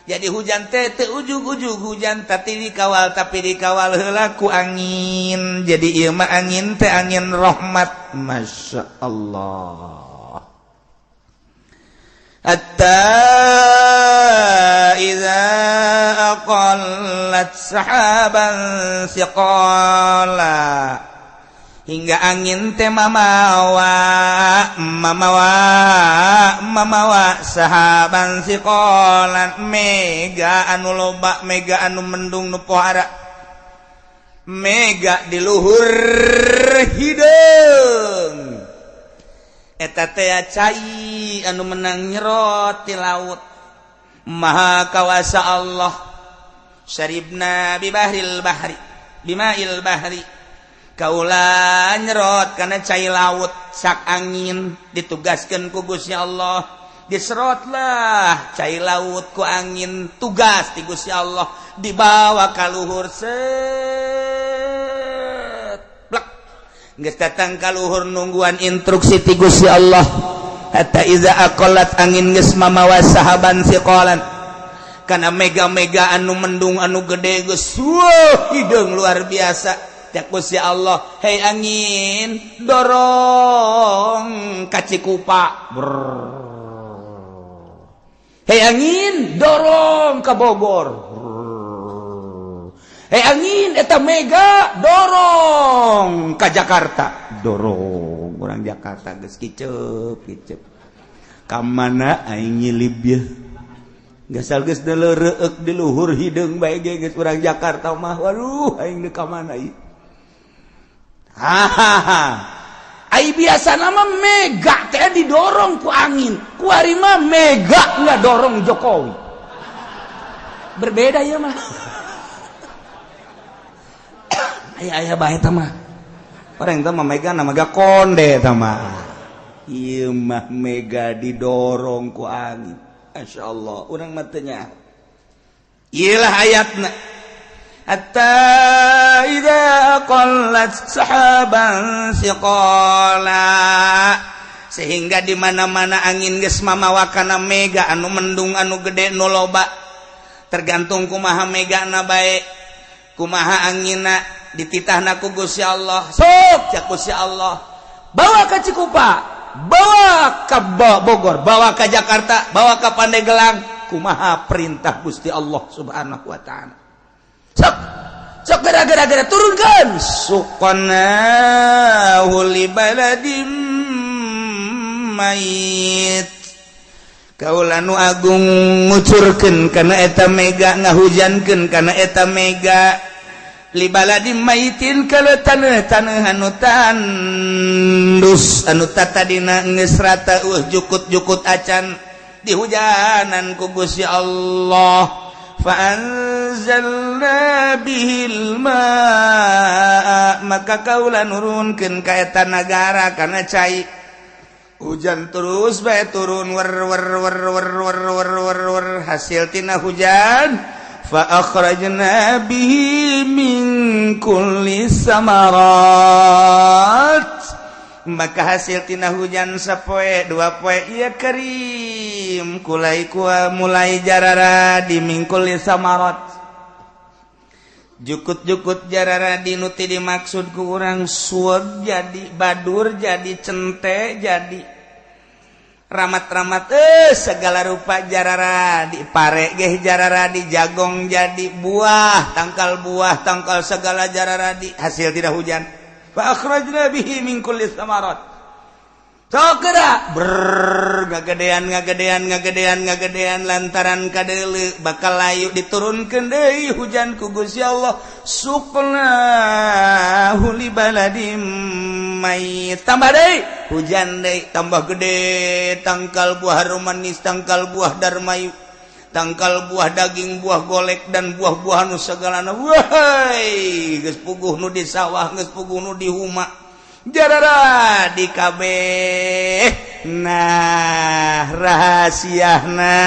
[SPEAKER 1] Jadi hujan teh teu ujug-ujug hujan, tapi dikawal, tapi dikawal heula ku angin. Jadi ieu mah angin teh angin rahmat. Masya Allah. Hatta idza aqallat sahaban siqala, hingga angin teh mamawa mamawa mamawa sahaban siqalan, mega anu loba, mega anu mendung nu pohara, mega di luhur hideung. Eta teh cai anu menang nyerot di laut. Maha kawasa Allah. Syaribna bibahril bahri bimail bahri, kaula nyerot karena cai laut. Sak angin ditugaskan ku Gusti Allah, diserotlah cai laut ku angin, tugas di Gusti Allah, dibawa ka luhur, set, plek, geus datang ka luhur, nungguan instruksi ti Gusti Allah. Hatta iza aqallat, angin geus mamawa sahaban siqalan kana mega-mega anu mendung anu gede, geus hideung luar biasa. Cek Gusti Allah, "Hei angin, dorong ka Cikupa. Hei angin, dorong ke Bogor. Hei angin, eta mega dorong ke Jakarta." Dorong orang Jakarta geus kicep kicep, ka mana aing nyilib ye? Gasal geus reueuk di luhur hideung bae ge geus urang Jakarta mah. Waduh, aing deuk ka mana ieu? Hahaha. Ai biasa nama mega teh didorong ku angin, kuari mah mega nggak dorong Jokowi. Berbeda ya mah. Aya aya bae eta mah. Orang eta mah mega na mega konde eta mah. Ieu mah mega didorong ku angin. Masya Allah, urang mah teu nyaho. Ieu lah ayatna. Hatta idza qallat sahaban siqala, sehingga di mana-mana angin geus mamawa kana mega anu mendung anu gede nu loba, tergantung kumaha megana bae, kumaha anginna, dititahna ku Gusti Allah. Sok, cek Gusti Allah, bawa ke Cikupa, bawa ke Bogor, bawa ke Jakarta, bawa ke Pandeglang. Kumaha perintah Gusti Allah Subhanahu wa taala. Sok sok, gara-gara turunkan. Suqnahu li baladim mayit, kaula nu agung ngucurkeun kana eta mega, ngahujankeun kana eta mega, li baladim maitin, kalau taneuh-taneuh anu tandus, anu tatadina geus rata jukut-jukut acan dihujanan ku Gusti Allah. Fa anzalna bihil ma'a, maka maka kaula nurunkeun ka eta nagara kana cai. Hujan terus bae turun wer wer wer wer wer wer wer wer, hasil tina hujan fa akhrajna bihi min kulli samarat, maka hasil tina hujan sapoe dua poe ieu kerim kulai kua mulai jarara di min kulli samarat, jukut-jukut jarara di nu teu dimaksud ku urang sueg jadi badur jadi cente jadi ramat-ramat, segala rupa jarara di pare geh jarara di jagong jadi buah tangkal segala jarara di hasil tidak hujan. Fa akhrajna bihi min kulli samarat. Sok geura ber ngagedean ngagedean ngagedean ngagedean lantaran kadeuleu bakal layu diturunkeun deui hujan ku Gusti Allah. Suqnahu li baladim mayit, tambah deui hujan deui tambah gede tangkal buah harum manis, tangkal buah darmayu, tangkal buah daging, buah golek dan buah-buahan nu sagalana. Wah, geus puguh nu di sawah, geus puguh nu di huma, jarara di kabeh. Nah, rahasiana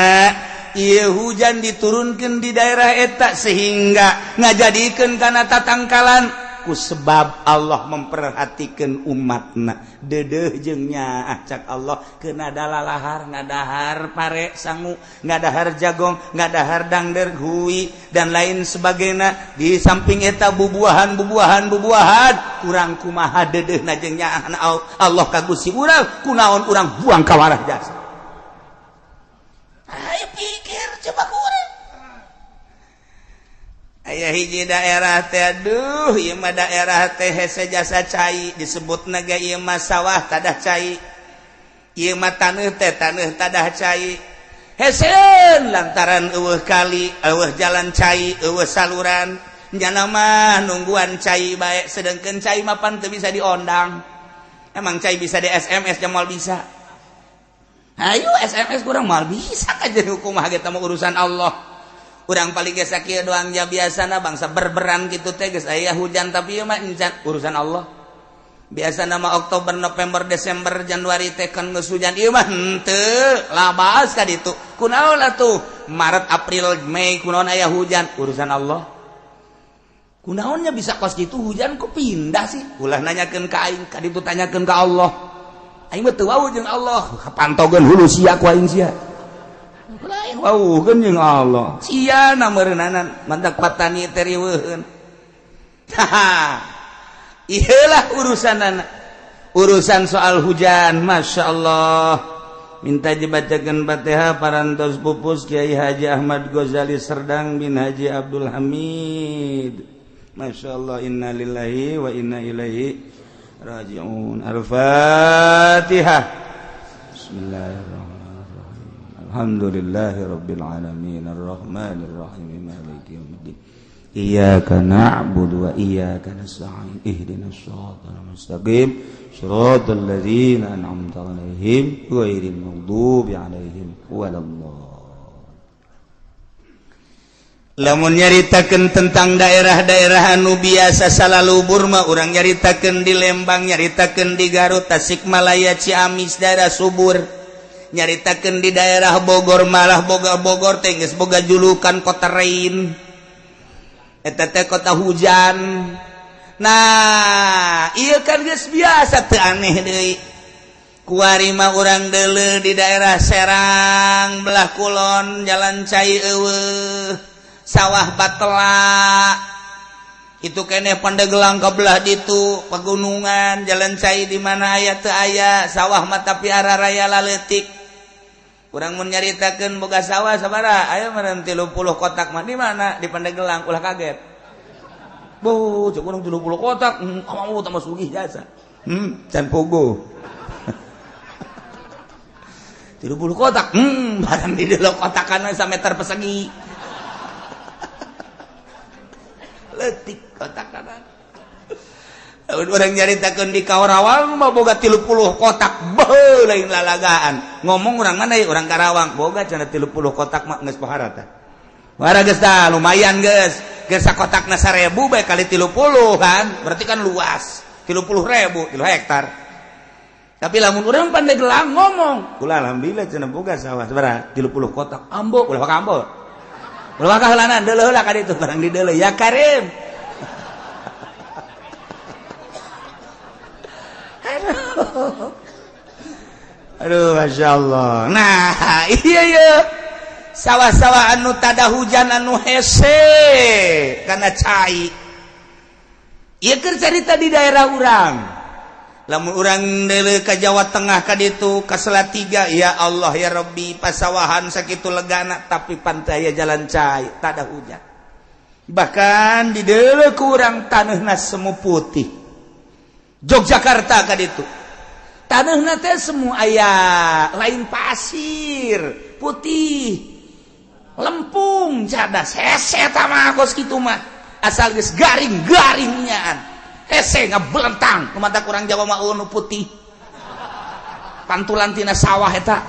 [SPEAKER 1] ieu hujan diturunkeun di daerah eta sehingga ngajadikeun kana tatangkalan ku sebab Allah memperhatikan umatna. Dedeh jeung nyaah cak Allah keuna dalalahar, ngadahar pare sangu, ngadahar jagong, ngadahar dangder hui dan lain sebagainya. Di samping eta bubuahan bubuahan bubuahan kurang kumaha dedehna jeung nyaahna Allah ka Gusti urang, kunaon urang buang ka warah jasa. Ayo pikir coba ku urang. Aya hiji daerah teh, aduh ieu mah daerah teh hese jasa cai disebutna ge ieu mah sawah tadah cai, ieu mah taneuh teh taneuh tadah cai. Heseun lantaran eueuh kali, eueuh jalan cai, eueuh saluran, nyana mah nungguan cai bae, sedengkeun cai mah pan teu bisa diondang. Emang cai bisa di SMS nya moal bisa. Ayo SMS kurang moal bisa ka jadi hukum mah eta mah urusan Allah. Urang paling geus sakieu doang ja biasana bangsa berberan kitu teh geus aya hujan tapi ieu mah encan urusan Allah. Biasana mah Oktober, November, Desember, Januari teh kan geus hujan, ieu mah henteu labas ka ditu. Kunaon atuh Maret, April, Mei kunaon aya hujan, urusan Allah. Kunaonnya bisa kos kitu hujan kok pindah sih? Ulah nanyakeun ka aing, ka ditu tanyakeun ka Allah. Aing mah teu wawuh jeung Allah, pantogeun hulu sia ku aing sia. Lain wawuhkeun jeung Allah. Sia na meureunanan mantak patani teh riweuheun. Haha. Ieulah urusanana. Urusan soal hujan, Masya Allah. Minta dibacakan Fatihah parantos pupus Kiai Haji Ahmad Ghazali Serdang bin Haji Abdul Hamid. Masya Allah, inna lillahi wa inna ilaihi raji'un. Al-Fatihah. Bismillahirrahmanirrahim. Alhamdulillahi rabbil alamin arrahmanir rahim maliki yaumiddin. Iyyaka na'budu wa iyyaka nasta'in ihdinas siratal mustaqim siratal ladzina an'amta 'alaihim ghairil maghdubi 'alaihim waladdallin. Lamun nyaritakeun tentang daerah-daerah anu biasa salalubur mah urang nyaritakeun di Lembang, nyaritakeun di Garut, Tasikmalaya, Ciamis daerah subur. Nyaritakeun di daerah Bogor malah boga Bogor teh geus boga julukan kota rain. Eta teh kota hujan. Nah, ieu kan geus biasa teu aneh deui. Kuari mah urang deuleu di daerah Serang belah kulon jalan cai eueuh, sawah batela. Itu keneh Pandeglang ka belah ditu pegunungan jalan cai di mana aya teu aya sawah mah tapi araraya laleutik. Urang mun nyaritakeun boga sawah sabaraha aya meureun 30 kotak mah di mana di Pandeglang ulah kaget. Boh, cek urang 30 kotak, mau tambah sugih jasa. Can pogo. 30 kotak, barang di delok kotakan sameter persegi. Leutik kotakan. Orang nyaritakeun di Karawang mah boga 30 kotak, beuh lain lalagaan. Ngomong urang mana ya urang Karawang, boga cenah 30 kotak mah geus pohara tah. Pohara geus tah, lumayan geus. Geus sakotakna 1000 bae kali 30 kan, berarti kan luas. 30.000 3 hektar. Tapi lamun urang Pandeglang ngomong, kula alhamdulillah cenah boga sawah sabaraha 30 kotak. Ambo ulah ka ambo. Ulah ka heulanan deuleuh heula ka ditu barang dideuleuh ya Karim. Aduh. Aduh Masya Allah. Nah iya iya sawah-sawah anu tada hujan anu hese karena cai. Ieu keur carita di daerah urang. Lamun urang deuleuh ka Jawa Tengah ka ditu ka Salatiga, ya Allah ya Rabbi, pasawahan sakitu legana tapi pantai aya jalan cai tada hujan. Bahkan di deuleuh ku urang taneuhna semu putih. Yogyakarta ka ditu taneuhna teh semua aya lain pasir putih lempung cadas hese eta mah kos kitu mah asal geus garing-garingnyaan hese ngabelentang kumaha kurang Jawa mah nu putih pantulan tina sawah eta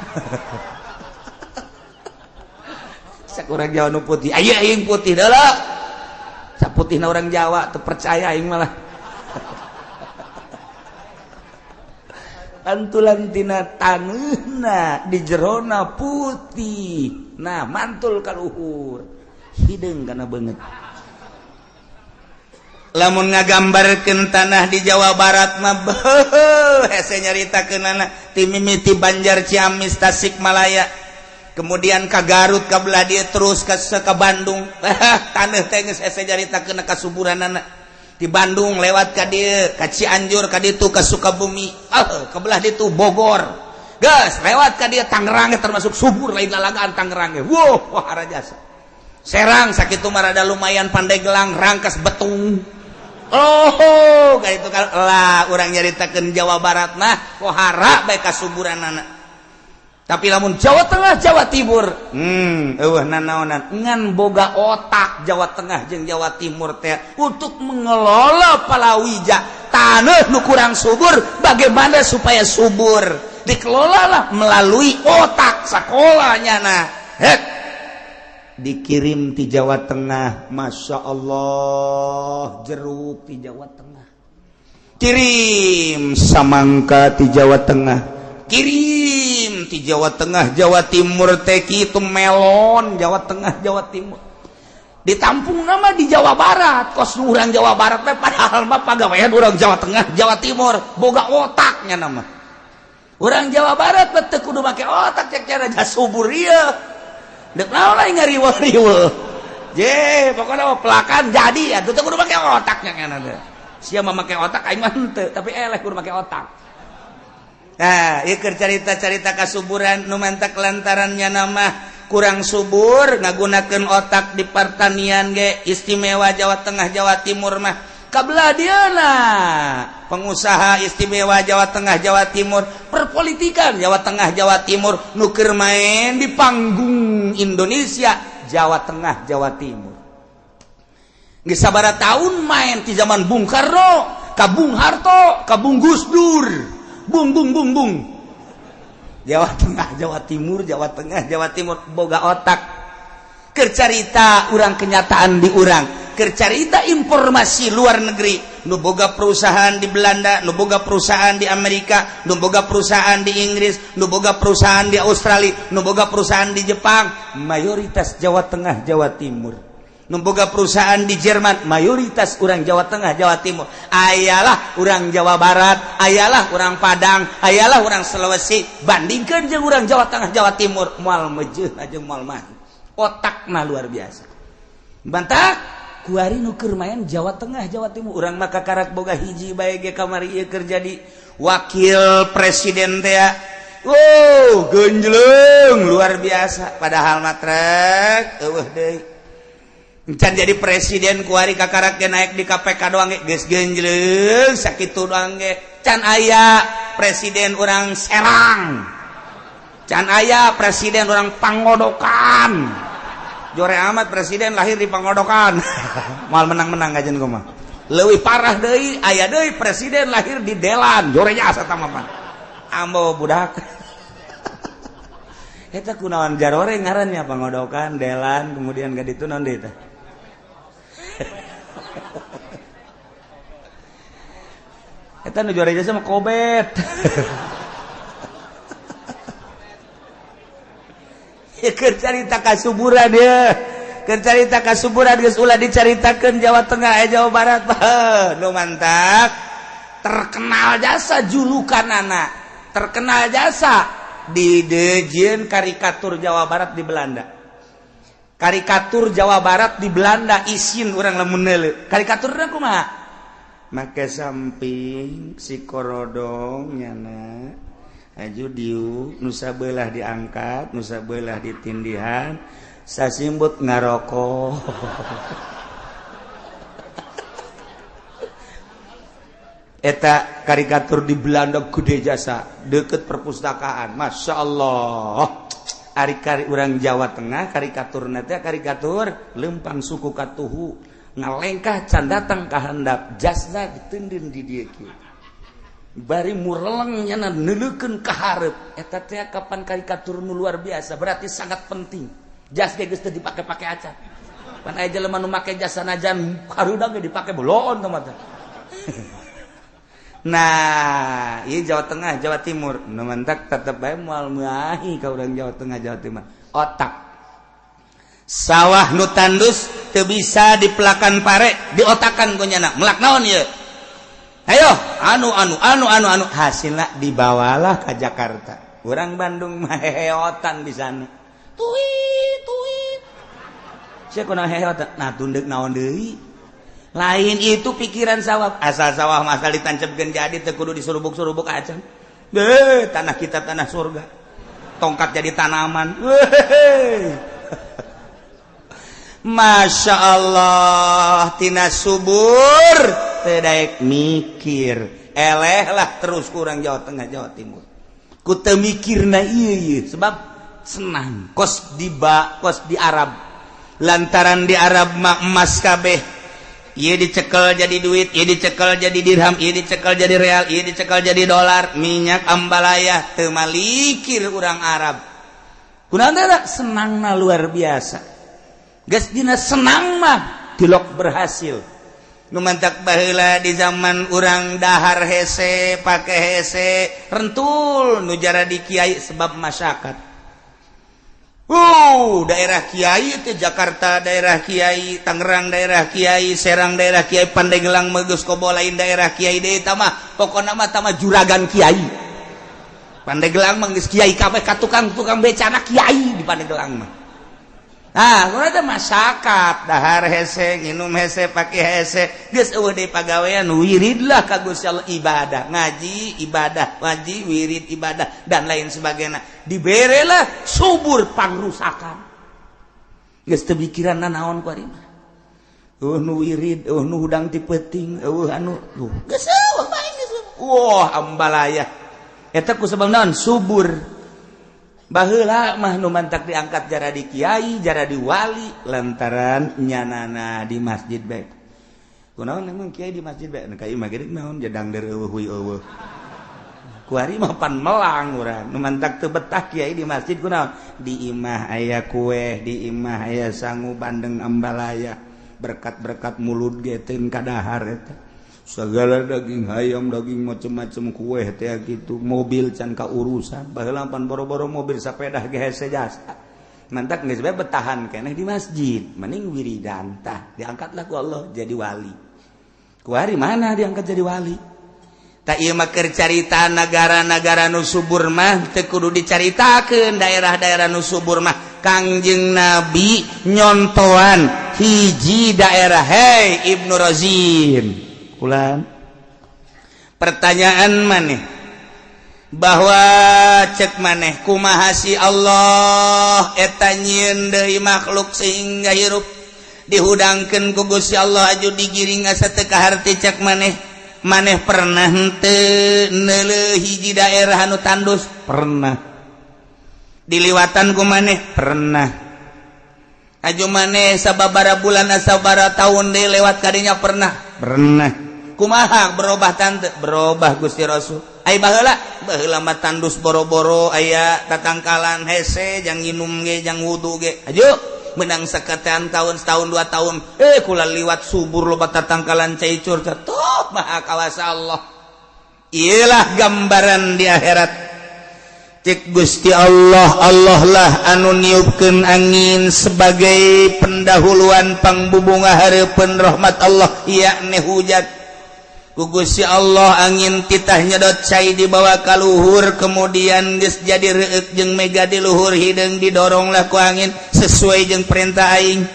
[SPEAKER 1] sakurang Jawa nu putih aya aing putih deuleu saputihna urang Jawa teu percaya aing malah pantulan tina taneuhna di jerona putih nah mantul ka luhur hideung kana beungeut. Lamun ngagambarkeun tanah di Jawa Barat mah beuh hese nyaritakeunana ti mimiti Banjar Ciamis Tasikmalaya kemudian ka Garut ka belah dieu terus ka Bandung taneuh teh geus hese nyaritakeun kasuburanana di Bandung lewat ka dieu ka Cianjur ka ditu ka Sukabumi ka belah ditu Bogor geus lewat ka dieu Tangerang termasuk subur lain lalagaan Tangerang ge wow wah rajasa Serang sakitu mah rada lumayan Pandeglang Rangkas Betung oh ka itu lah urang nyaritakeun Jawa Barat mah pohara bae kasuburanana. Tapi lamun Jawa Tengah Jawa Timur eueuh nanaonan ngan boga otak Jawa Tengah jeung Jawa Timur teh untuk mengelola palawija taneuh nu kurang subur bagaimana supaya subur dikelolalah melalui otak sekolahnya nah hek dikirim di Jawa Tengah Masya Allah jeruk di Jawa Tengah kirim samangka di Jawa Tengah kirim di Jawa Tengah Jawa Timur teh kitu melon Jawa Tengah Jawa Timur ditampung nama di Jawa Barat kos urang Jawa Barat teh padahal mah pagawean urang Jawa Tengah Jawa Timur boga otaknya nama urang Jawa Barat teh kudu make otak cek cara subur ieu dek naon lain ngariweuh-riweuh je pokona mah pelakan jadi atuh teh kudu make otaknya kana teh sia mah make otak aing mah henteu tapi eleh kudu make otak. Nah, ieu keur carita-carita kasuburan nu mantak lantarannya nama kurang subur ngagunakeun otak di pertanian ge istimewa Jawa Tengah Jawa Timur mah kabelah dieuna pengusaha istimewa Jawa Tengah Jawa Timur perpolitikan Jawa Tengah Jawa Timur nu keur main di panggung Indonesia Jawa Tengah Jawa Timur geus sabaraha tahun main ti zaman Bung Karno ka Bung Harto ka Bung Gus Dur bung bung bung bung Jawa Tengah Jawa Timur Jawa Tengah Jawa Timur boga otak keur carita urang kenyataan di urang keur carita informasi luar negeri nu boga perusahaan di Belanda nu boga perusahaan di Amerika nu boga perusahaan di Inggris nu boga perusahaan di Australia nu boga perusahaan di Jepang mayoritas Jawa Tengah Jawa Timur nu boga perusahaan di Jerman mayoritas urang Jawa Tengah Jawa Timur ayalah urang Jawa Barat ayalah urang Padang ayalah urang Sulawesi bandingkeun jeung urang Jawa Tengah Jawa Timur moal mejeuh jeung moal mah otakna luar biasa bantak kuari nu keur main Jawa Tengah Jawa Timur urang mah kakarak boga hiji bae ge kamari ieu keur jadi wakil presiden teh wow genjleung luar biasa padahal mah trek eueuh deui encan jadi presiden kuari kakarak ge naik di KPK doang ge geus genjleung sakitu doang ge can aya presiden urang Serang can aya presiden urang Pangodokan jore amat presiden lahir di Pangodokan moal menang-menang kajen kumaha leuwih parah deui aya deui presiden lahir di Delan jore nya asa mah ambo budak eta kunaon jarore ngarannya Pangodokan Delan kemudian ka ditu naon deui teh Eta nu juara jasa mah kobet. Ya keur carita kasuburan ya. Keur carita kasuburan geus ulah dicaritakeun Jawa Tengah Jawa Barat. Nu mantap. Terkenal jasa julukanana. Terkenal jasa di dejieun karikatur Jawa Barat di Belanda. Karikatur Jawa Barat di Belanda isin urang lamun neuleuh. Karikaturna kumaha? Make samping si korodong nyana aju diu nusa belah diangkat nusa belah ditindihan sasimbut ngarokok. Eta karikatur di Belanda gede jasa deket perpustakaan. Masya Allah. Ari kari urang Jawa Tengah karikaturna teh karikatur lempang suku katuhu ngalengkah can datang ka handap jasna ditendin di dieu kieu bari mureleng nyana neuleukeun ka hareup. Eta teh kapan karikatur nu luar biasa, berarti sangat penting. Jas ge geus teu dipake-pake acan. Pan aya jelema nu make jas sanajan hareudang ge dipake boloon teh mah. Nah, ieu Jawa Tengah, Jawa Timur nu mantak tetep bae moal meuahi ka urang Jawa Tengah, Jawa Timur. Otak sawah nu tandus teu bisa dipelakan pare, diotakan ku nyana. Melak naon ieu? Ayo, anu anu anu anu anu hasilna dibawalah ka Jakarta. Urang Bandung mah heheotan di sana. Tuit tuit. Sia kunaon heheotan? Nah, tunduk naon deui? Lain itu pikiran sawah. Asal sawah mah asal ditancepkeun jadi teu kudu disurubuk-surubuk acan. Beuh, tanah kita tanah surga. Tongkat jadi tanaman. Weh. Masya Allah tina subur teu daek mikir eleh lah terus kurang Jawa Tengah Jawa Timur ku teu mikirna ieu sebab senang kos di ba kos di Arab lantaran di Arab mah emas kabeh ieu dicekel jadi duit ieu dicekel jadi dirham ieu dicekel jadi real ieu dicekel jadi dolar minyak ambalaya teu malikir urang Arab kunaon teh senangna luar biasa. Geus dina senang mah tilok berhasil. Nu mantak baheula di zaman urang dahar hese pake hese rentul nu jara di kiai sebab masyarakat. Daerah kiai teh Jakarta daerah kiai, Tangerang daerah kiai, Serang daerah kiai, Pandeglang mah geus kobo lain daerah kiai deui tah mah. Pokona mah tah mah juragan kiai. Pandeglang mah geus kiai kabeh ka tukang-tukang becana kiai di Pandeglang mah. Nah, ada masyarakat dahar hese, nginum hese, pakai hese, geus eueuh deui pagawean wiridlah ka Gusti Allah ibadah, ngaji ibadah, ngaji wirid ibadah dan lain sebagainya. Diberelah subur pangrusakan. Geus teu mikiran nanaon ku ari mah. Eueuh nu wirid, eueuh nu hudang ti peuting, eueuh anu tuh. Geus eueuh bae geus. Wah, ambalaya. Eta ku sebab naon? Subur. Baheula mah nu mantak diangkat jara di kiai, jara di wali lantaran nyanana di masjid bae. Kunaon emang kiai di masjid bae? Nu ka ieu mah geuning naon jedang der eueuh huy eueuh. Kuari mah pan melang urang. Nu mantak teu betah kiai di masjid kunaon? Di imah aya kue, di imah aya sangu bandeng ambalaya, berkat-berkat mulut ge teu kadahar eta. Segala daging ayam, daging macem-macem kue teh gitu, mobil can kaurusan. Baheula pan boro-boro mobil sapedah ge hese jasa. Mantak geus bae betahan keneh di masjid, mending wiridan tah diangkatlah ku Allah jadi wali. Ku hari mana diangkat jadi wali? Tak ieu mah keur carita nagara-nagara nu subur mah teu kudu dicaritakeun daerah-daerah nu subur mah. Kangjeng Nabi nyontoan hiji daerah, hei Ibnu Razin. Ulan. Pertanyaan maneh bahwa cek maneh kumaha si Allah eta nyieun deui makhluk sehingga hirup dihudangkeun ku Gusti Allah aju digiring asa teu kaharti cek maneh. Maneh pernah henteu neuleuh hiji daerah anu tandus? Pernah. Diliwatan ku maneh? Pernah. Aju maneh sababaraha bulan sababaraha tahun deui lewat kadinya? Pernah. Pernah. Kumaha berubah tante? Berubah Gusti Rasul. Ai baheula, baheula mah tandus boro-boro aya tatangkalan hese jang nginum ge jang wudu ge. Aju menang saketean tahun setahun 2 tahun kula liwat subur loba tatangkalan cai curca. Tuh maha kawasa Allah. Iyalah gambaran di akhirat. Cek Gusti Allah, Allah lah anu niupkeun angin sebagai pendahuluan pangbubunga hareupeun rahmat Allah, yakni hujan. Ku Gusti Allah angin titah nyedot cai dibawa ka luhur, kemudian geus jadi reueuk jeung mega di luhur, hideung didoronglah ku angin sesuai jeung perintah aing.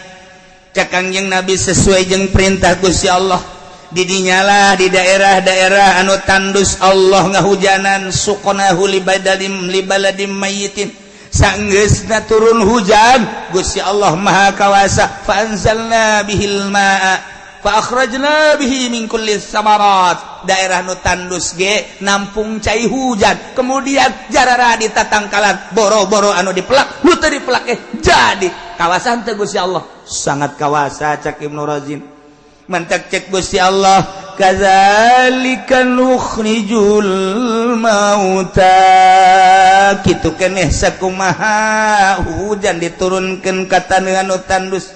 [SPEAKER 1] Cek Kangjeng Nabi, sesuai jeung perintah Gusti Allah. Didinyalah di daerah-daerah anu tandus Allah ngahujanan, suqnahu libadalim libaladim mayyitin. Sanggeusna turun hujan, Gusti Allah Maha Kawasa, fa anzalna bihil ma'a fa akhrajna bihi min kulli samarat. Daerah nu tandus ge nampung cai hujan, kemudian jarara di tatangkalan, boro-boro anu dipelak, nu teu dipelak eh jadi kawasan teu. Gusti Allah sangat kawasa, cak Ibnu Razin. Mantak cek Gusti Allah, kadzalika nukhrijul mauta, kitu keneh sakumaha hujan diturunkeun ka taneuh anu tandus,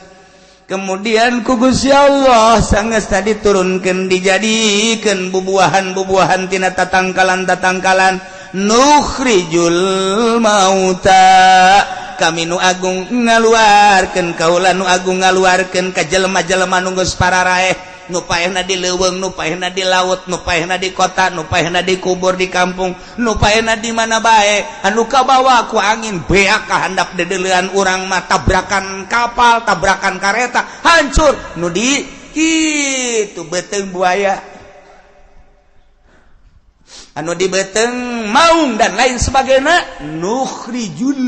[SPEAKER 1] kemudian ku Gusti Allah sanggeus diturunkeun dijadikeun bubuahan-bubuahan tina tatangkalan-tatangkalan. Nukhrijul mauta, kami nu agung ngaluarkeun, kaula nu agung ngaluarkeun ka jelema-jelema nu geus pararaeh, nu paehna di leuweung, nu paehna di laut, nu paehna di kota, nu paehna di kubur di kampung, nu paehna di mana bae, anu kabawa ku angin beak ka handap dedeulean urang mah, tabrakan kapal, tabrakan kareta, hancur, nu di kitu beuteung buaya, anu di beuteung maung dan lain sebagainya. Nukhrijul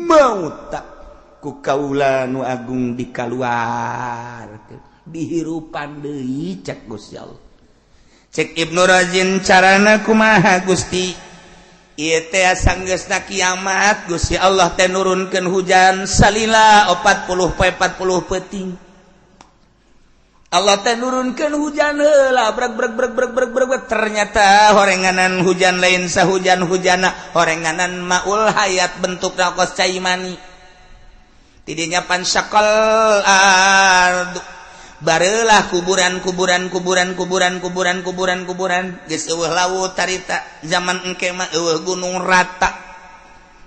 [SPEAKER 1] mauta, ku kaula nu agung dikaluar, dihirupan deui, cek Gusti Allah. Cek Ibnu Razin, carana kumaha Gusti? Ieu teh sanggeusna kiamat, Gusti Allah teh nurunkeun hujan salila 40 poe 40 peuting. Allah teh nurunkeun hujan heula, breg breg breg breg breg breg. Ternyata horenganan hujan lain sahujan hujana, horenganan maul hayat, bentukna kos cai mani. Tidinya fansyaqal ardu, barelah kuburan kuburan kuburan kuburan kuburan kuburan kuburan, geus eueuh laut tarita. Zaman engke mah eueuh gunung, rata.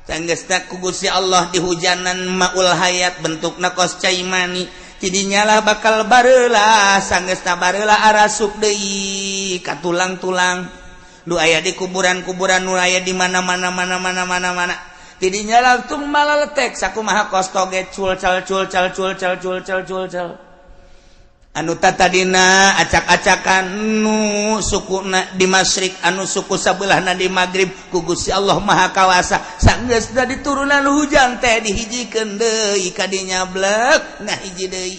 [SPEAKER 1] Sanggeusna ku Gusti Allah dihujanan maul hayat, bentukna kos cai mani, jadinyalah bakal barelah. Sanggeusna barelah, arasup deui ka tulang-tulang nu aya di kuburan-kuburan, nu aya di mana-mana mana mana mana mana. Tidinya langsung malaletek sakumaha kos toge, cul cal cul cal cul cal cul cal cul cal. Anu tadina acak-acakan, nu sukuna di masyrik, anu suku sabelahna di maghrib, ku Gusti Allah Maha Kawasa sanggeusna diturunan hujan teh dihijikeun deui kadinya, blek nah hiji deui.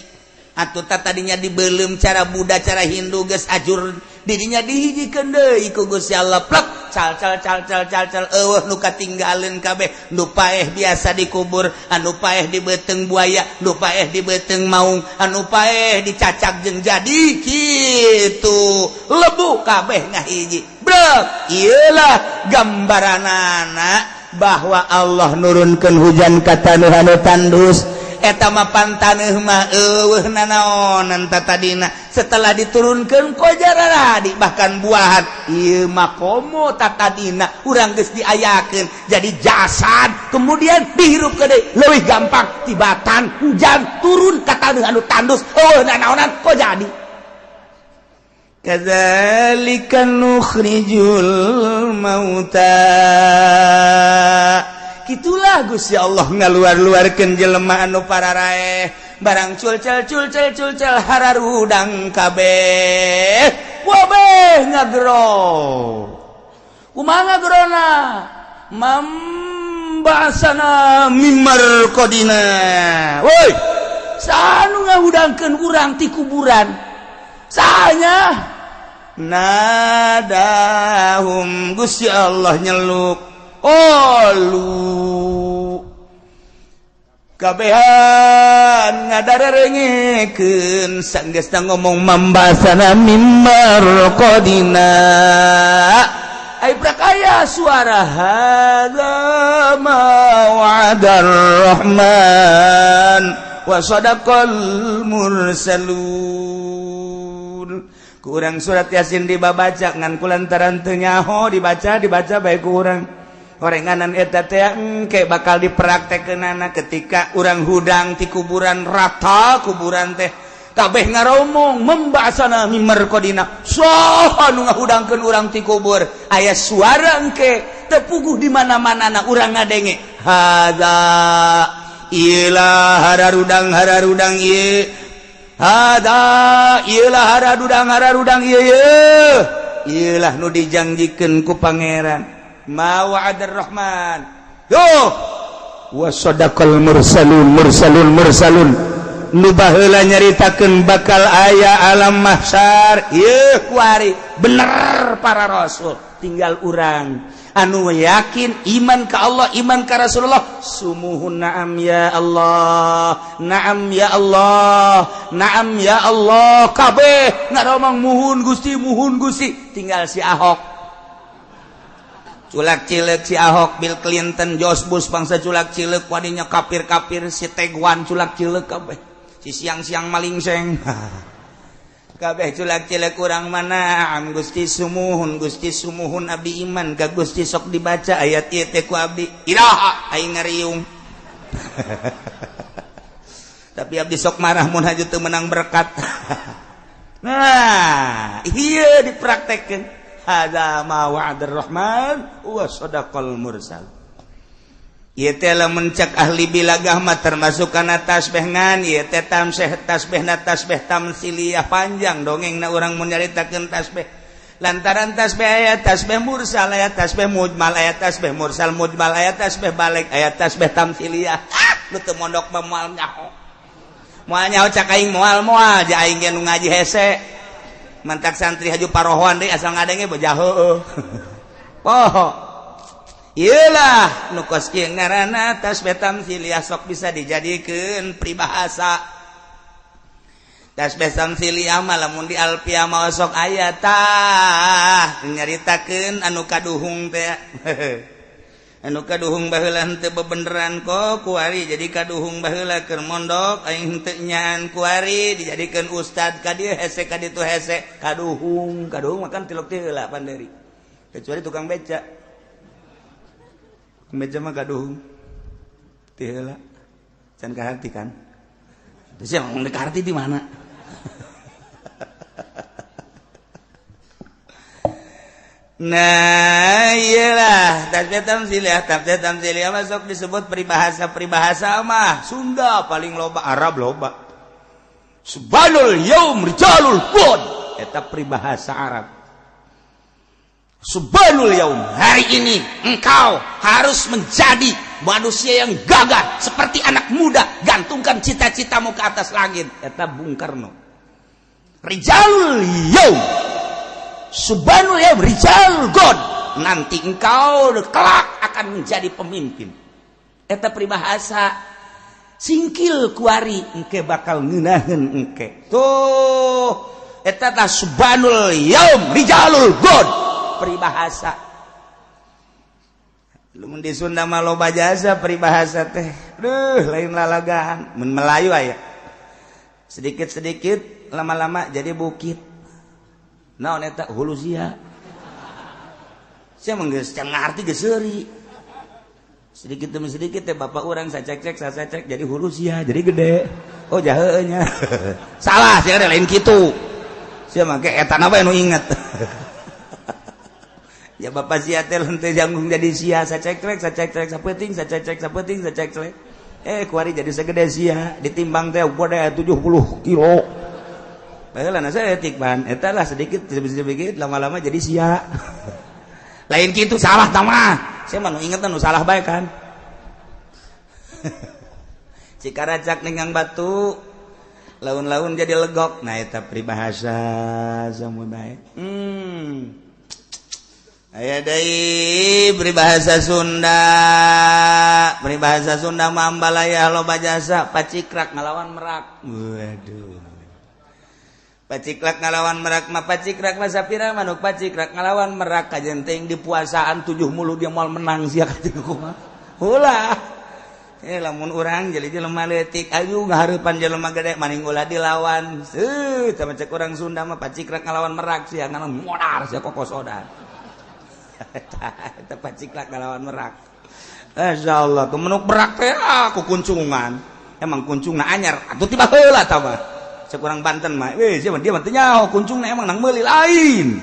[SPEAKER 1] Atuh tadinya dibelum cara Buddha, cara Hindu, geus ajur, didinya dihijikeun deui ku Gusti Allah, plek cal cal cal cal cal cal, eueuh nu katinggaleun kabeh. Nu paeh biasa dikubur, anu paeh di beuteung buaya, nu paeh di beuteung maung, anu paeh dicacak jeung jadi kitu, lebu kabeh ngahiji, brek. Iyalah gambaranana bahwa Allah nurunkeun hujan ka taneuh anu tandus. Eta mah pan taneuh mah eueuh nanaonan tadina, setelah diturunkan kojaradi bahkan buahan. Ieu mah komo tatadina urang geus diayakeun jadi jasad, kemudian dihirup ke deui, leuwih gampang tibatan hujan turun ka taneuh anu tandus, eueuh nanaonan, kok jadi. Kadzalika nukhrijul mauta, gitulah Gusti Allah ngaluar-luarkeun jelema anu pararaeh, barang culcel culcel culcel, hararudang kabeh, wabeh ngagero. Kumaha ngagerona? Mamba'asana mim marqadina, woi, sanu ngahudangkeun urang ti kuburan sanya? Nadahum, Gusti Allah nyeluk, qalu, kabehan ngadarerengekeun. Sanggeusna ngomong mamba'asana mim marqadina, ai prakaya suara, hadza ma wa'adar rahman wa sadaqal mursalun. Ku urang surat Yasin dibabaca ngan kulantaran teu nyaho dibaca dibaca bae ku urang. Orenganan eta teh engke bakal dipraktekkeunana ketika urang hudang ti kuburan rata kuburan teh kabeh ngaromong membasana mimerkodina saha nu ngahudangkeun urang ti kubur aya suara engke teu puguh di mana-mana na urang ngadenge hadza ilah hararudang ieu hada ilah hararudang ieu ieu lah nu dijanjikeun ku pangeran ma wa'adar rahman yo wa sadaqal mursalun mursalun mursalun nu baheula nyaritakeun bakal aya alam mahsyar ieu kuari bener para rasul tinggal urang anu yakin iman ka Allah iman ka Rasulullah sumuhun na'am ya Allah na'am ya Allah na'am ya Allah kabeh ngaromong muhun Gusti tinggal si Ahok culak cileuk si Ahok Bill Clinton George Bush bangsa culak cileuk wadinya kafir-kafir si Tegwan culak cileuk kabeh si siang-siang maling seng kabeh culak cileuk urang mana am Gusti sumuhun abdi iman ka Gusti sok dibaca ayat ieu teh ku abdi iraha aing ngariung tapi abdi sok marah mun haju teu menang berkat. Nah ieu dipraktekkeun hadza ma wa'adar rahman wa sadaqal mursal. Ieu teh lamun cek ahli bilagah mah termasuk kana tasbih ngan ieu teh tamseh tasbihna tasbih tamsiliyah panjang dongengna urang mun nyaritakeun tasbih lantaran tasbih aya tasbih mursal aya tasbih mujmal aya tasbih mursal mujmal aya tasbih balik aya tasbih tamsiliyah. Ah nu teu mondok mah moal nyaho moal nyaho cak aing moal ja aing ge nu ngaji hese mantak santri haju parohoan deui asal ngadenge bejah heueuh poho. Iyalah nu kos kieu ngaranna tasbih tamsiliyah sok bisa dijadikeun peribahasa. Tasbih tamsiliyah mah lamun di alfiah mah sok aya tah nyaritakeun anu kaduhung teh. Anu kaduhung baheula henteu bebeneran kok kuari jadi kaduhung baheula keur mondok aing henteu nyaan kuari dijadikeun ustad ka dieu hese ka ditu hese kaduhung kaduhung makan tilok teh heula panderi kecuali tukang beca. Meja mah gaduh teh heula can kaharti kan terus yang ngomong kaharti di mana. Nah iyalah tasbih tamsiliyah tasbih tamsiliyah masuk disebut peribahasa-peribahasa mah Sunda paling loba Arab loba subhanul yaum rijalul qud eta peribahasa Arab. Subhanul yaum, hari ini engkau harus menjadi manusia yang gagah seperti anak muda, gantungkan cita-citamu ke atas langit. Eta Bung Karno. Rijalul yaum, subhanul yaum, rijalul god. Nanti engkau kelak akan menjadi pemimpin. Eta peribahasa singkil kuari engke bakal ngeunaheun engke. Tuh, eta tah subhanul yaum, rijalul god. Peribahasa lamun di Sunda mah loba jasa peribahasa teh duh lain lalagaan mun Melayu aya sedikit-sedikit lama-lama jadi bukit naon eta hulu sia sia mah geus can ngarti geus seuri sedikit demi sedikit teh bapak urang sacek-cek sacek jadi hulu sia jadi gede oh jaheue nya salah sia lain kitu sia mah ke eta na bae nu inget. Ya bapak sia teh henteu janggung jadi sia sacek-cek sacek-cek sapeting sacek-cek sapeting sacek-cek kuari jadi segede sia ditimbang teh gede 70 kilo baheula na saeutik pan eta lah sedikit sedikit lama-lama jadi sia. Lain kitu salah tah mah sia mah nu inget nu salah bae kan. Cikaracak ninggang batu laun-laun jadi legok nah eta peribahasa samua bae. Aya deui peribahasa Sunda mah ambalaya loba jasa pacikrak ngalawan merak. Waduh. Paciklak ngalawan merak mah pacikrak mah sapira manuk pacikrak ngalawan merak kajen teuing di puasaan 7 mulu dia moal menang sia katuh kumaha. Ulah. Lamun urang jadi jelema leutik ayu ngahareupan jelema gede maning ulah dilawan. Seuh sama cek urang Sunda mah paciklak ngalawan merak sia ngalawan modar sia kokosodan. Eta paciklak ngalawan merak. Masyaallah, kemenuk merak teh aku kuncungan. Emang kuncungna anyar atuh tiba heula tah mah. Cek urang Banten mah, weh sia dia mah teu nyaho kuncungna emang nang meuli lain.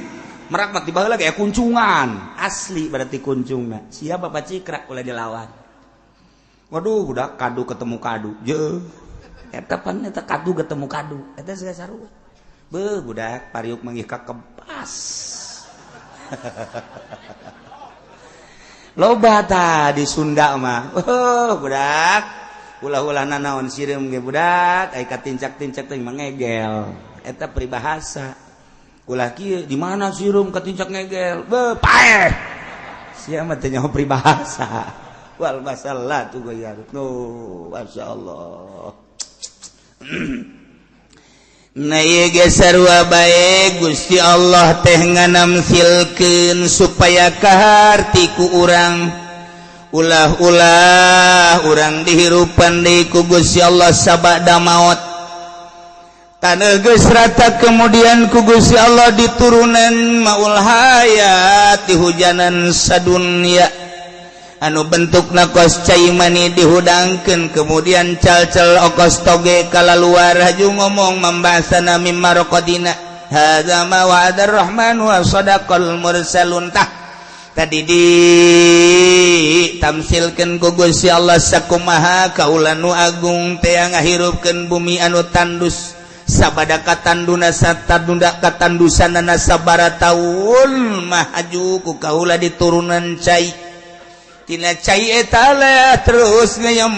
[SPEAKER 1] Merak mah tiba heula kayak kuncungan. Asli berarti kuncungna. Siapa pacikrak ulah dilawan. Waduh, udah kadu ketemu kadu. Je. Eta pan eta kadu ketemu kadu. Eta segala sarua. Beuh, budak pariuk manggih ka kebas. Loba tah di Sunda mah. Oh, budak. Ulah-ulah nanaon sireum ge budak, ai katincak-tincak teh mangegel. Eta peribahasa. Ulah kieu di mana sireum katincak ngegel? Beuh, paeh. Sia mah teu nyaho peribahasa. Wal masalah tuh goyar. No, masya Allah. Nah, ieu ge sarua bae Gusti Allah teh nganamsilkeun supaya kaharti ku urang. Ulah-ulah urang dihirupan deui ku Gusti Allah sabada maot. Taneuh geus rata kemudian ku Gusti Allah diturunan maul hayat dihujanan sadunya. Anu bentuk nakos cai mani dihudangkeun kemudian cal-cal okos toge kalaluar haju ngomong membasana mimma raqadina hadza ma wa'adar rahman wa sadaqal mursalun. Tah tadi di tamsilkeun ku Gusti Allah sakumaha kaula nu agung teh ngahirupkeun bumi anu tandus sabada katanduna satadunda katandusanana sabara taun mah haju ku kaula diturunan cai tina cai eta terus ngayem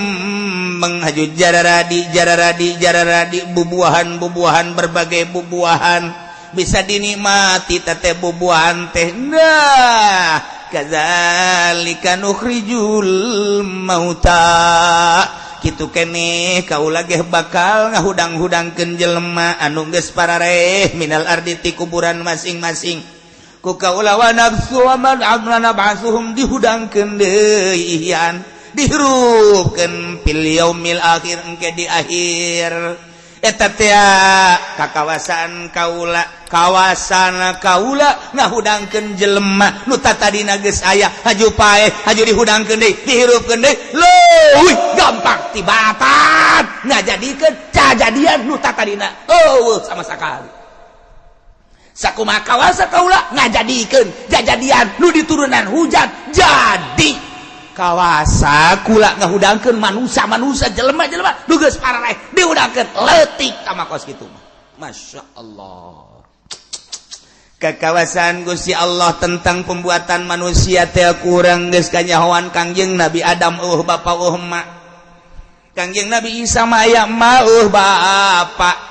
[SPEAKER 1] menghaju jararadi jararadi jararadi bubuahan-bubuahan berbagai bubuahan bisa dinikmati teh bubuahan teh. Nah, kadzalika nukhrijul mauta kitu keneh kaula geh bakal ngahudang-hudangkeun jelema anu geus parareh minal ardi ti kuburan masing-masing ku kaula wa nafsu wa man amlana ba'suhum dihudangkeun deui ihyan dihirupkeun fil yaumil akhir engke di akhir eta teh ka kawasan kaula kawasan kaula ngahudangkeun jelema nu tatadina geus aya haju paeh haju dihudangkeun deui dihirupkeun deui leuwih gampang tibatan ngajadikeun cajadian nu tatadina eueuh sama sakali. Sakumaha kawasa kaula ngajadikeun jajadian nu diturunan hujan jadi kawasa kula ngahudangkeun manusia-manusia jelema-jelema nu geus parareh dihudangkeun leutik tama kos kitu. Masya Allah. Kekawasan Gusti Allah tentang pembuatan manusia teh kurang geus kanyahoan Kangjeng Nabi Adam eueuh bapa eueuh emak. Kangjeng Nabi Isa mah aya emak eueuh bapa.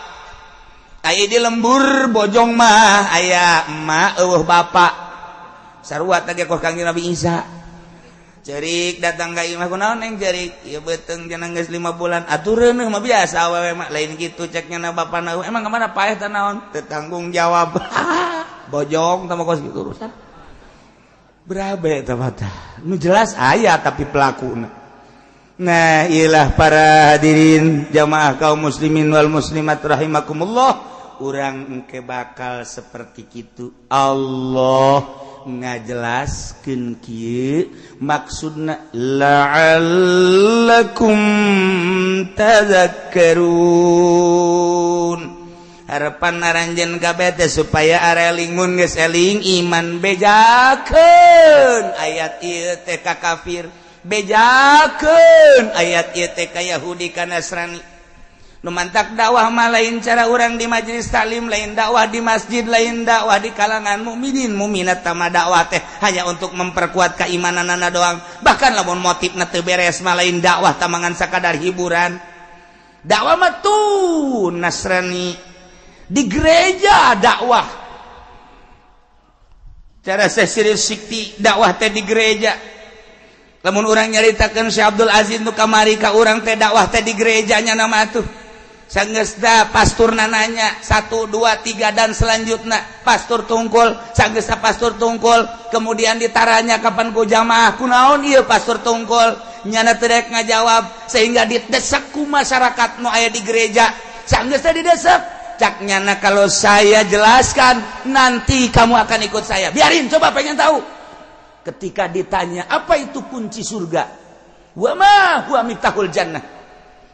[SPEAKER 1] Aya di lembur bojong mah aya emak eueuh bapa. Sarua teh kos Kangjeng Nabi Isa. Cerik datang ka imah kunaon neng cerik ieu beuteung cenah geus 5 bulan atuh reuneuh mah biasa awewe mah lain kitu cek nya bapana emang kemana paeh teh naon teu tanggung jawab. Bojong tah mah kos kitu urusan. Berabe tah mah nu jelas aya tapi pelakuna. Nah, iyalah para hadirin jamaah kaum muslimin wal muslimat rahimakumullah. Urang engke bakal seperti kitu. Allah ngajelaskeun kieu maksudna la'allakum tadhakkarun. Harapan aranjeun kabeh teh supaya areling mun geus eling iman bejakeun ayat ieu teh ka kafir, bejakeun ayat ieu teh ka Yahudi ka Nasrani. Nu mantak dakwah mah lain cara urang di majelis taklim, lain dakwah di masjid, lain dakwah di kalangan mukminin mukminat. Tama dakwah teh hanya untuk memperkuat keimananana doang. Bahkan lamun motifna teu beres mah lain dakwah, tamangan sakadar hiburan. Dakwah mah tuh Nasrani di gereja dakwah. Cara Syekh Sikti dakwah teh di gereja. Lamun urang nyaritakeun Syekh Abdul Aziz nu kamari ka urang teh dakwah teh di gerejanya nama tuh. Sanggeusna pastur nanya 1 2 3 dan selanjutnya pastur tungkul, sanggeusna pastur tungkul kemudian ditaranya kapan ku jamaah kunaon ieu pastur tungkul. Nyana teu daek ngajawab sehingga didesak ku masyarakat nu aya di gereja. Sanggeus teh didesak, cak nyana, "Kalau saya jelaskan nanti kamu akan ikut saya." "Biarin, coba, pengen tahu." Ketika ditanya apa itu kunci surga, wa ma huwa miftahul jannah,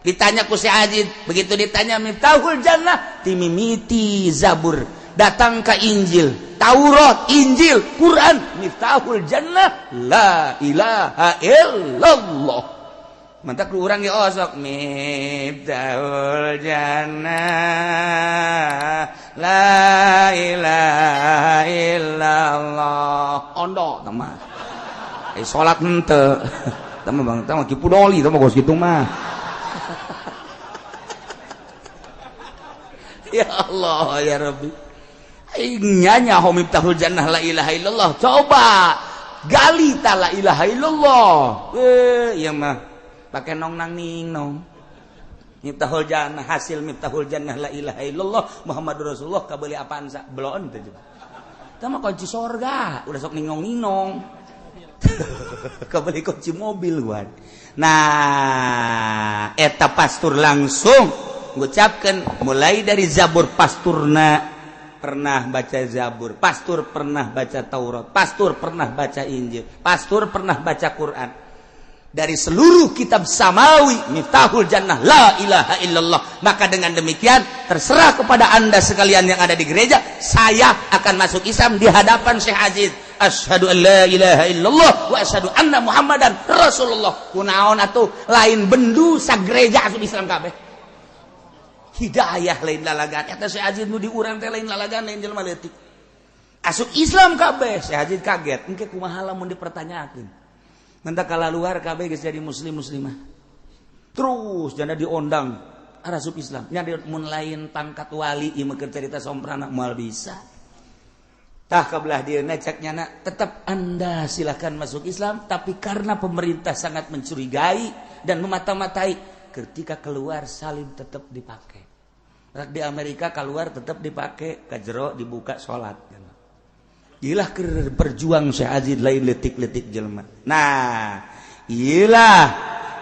[SPEAKER 1] ditanya ku si Ajid, begitu ditanya miftahul jannah, timimiti Zabur datang ke Injil, Taurat, Injil, Quran, miftahul jannah la ilaha illallah. Mantak urang ge osok miftahul jannah la ilaha illallah. Ondo mah eh salat henteu tah mah, Bang, tah mah kipu doli tah mah, kos kitu mah. Ya Allah ya Rabbi, nya nyaho miftahul jannah la ilaha illallah, coba gali ta la ilaha illallah. Eh, ieu mah pake nong nang ning nong. Miftahul jannah, hasil miftahul jannah la ilaha illallah Muhammadur Rasulullah, kabeuli apaan sa belon teh coba. Tah mah kunci sorga, udah sok ningong ninong. Kabeli kunci mobil gua. Nah, eta pastur langsung ngucapkeun mulai dari Zabur. Pasturna pernah baca Zabur, pastur pernah baca Taurat, pastur pernah baca Injil, pastur pernah baca Quran. Dari seluruh kitab samawi, miftahul jannah la ilaha illallah. Maka dengan demikian terserah kepada Anda sekalian yang ada di gereja, saya akan masuk Islam di hadapan Syekh Aziz. Asyhadu an la ilaha illallah wa asyhadu anna Muhammadan Rasulullah. Kunaon atuh lain bendu sagereja asup Islam kabeh. Hidayah lain lalagan. Eta Syekh Aziz nu diurang teh lain lalagan, lain jelema leutik. Asup Islam kabeh. Syekh Aziz kaget. Engke kumaha lamun dipertanyakeun? Mentah kala luar kabeh geus jadi muslim muslimah. Terus janda diondang asup Islam. Nya mun lain pangkat wali ieu mah cerita somprana moal bisa. Tah kabelah dieuna cek nyana, tetap Anda silakan masuk Islam, tapi karena pemerintah sangat mencurigai dan memata-matai, ketika keluar salib tetap dipakai. Rak di Amerika keluar tetap dipakai, ka jero dibuka salat. Ilah berjuang Syekh Aziz lain letik-letik jelema. Nah, ilah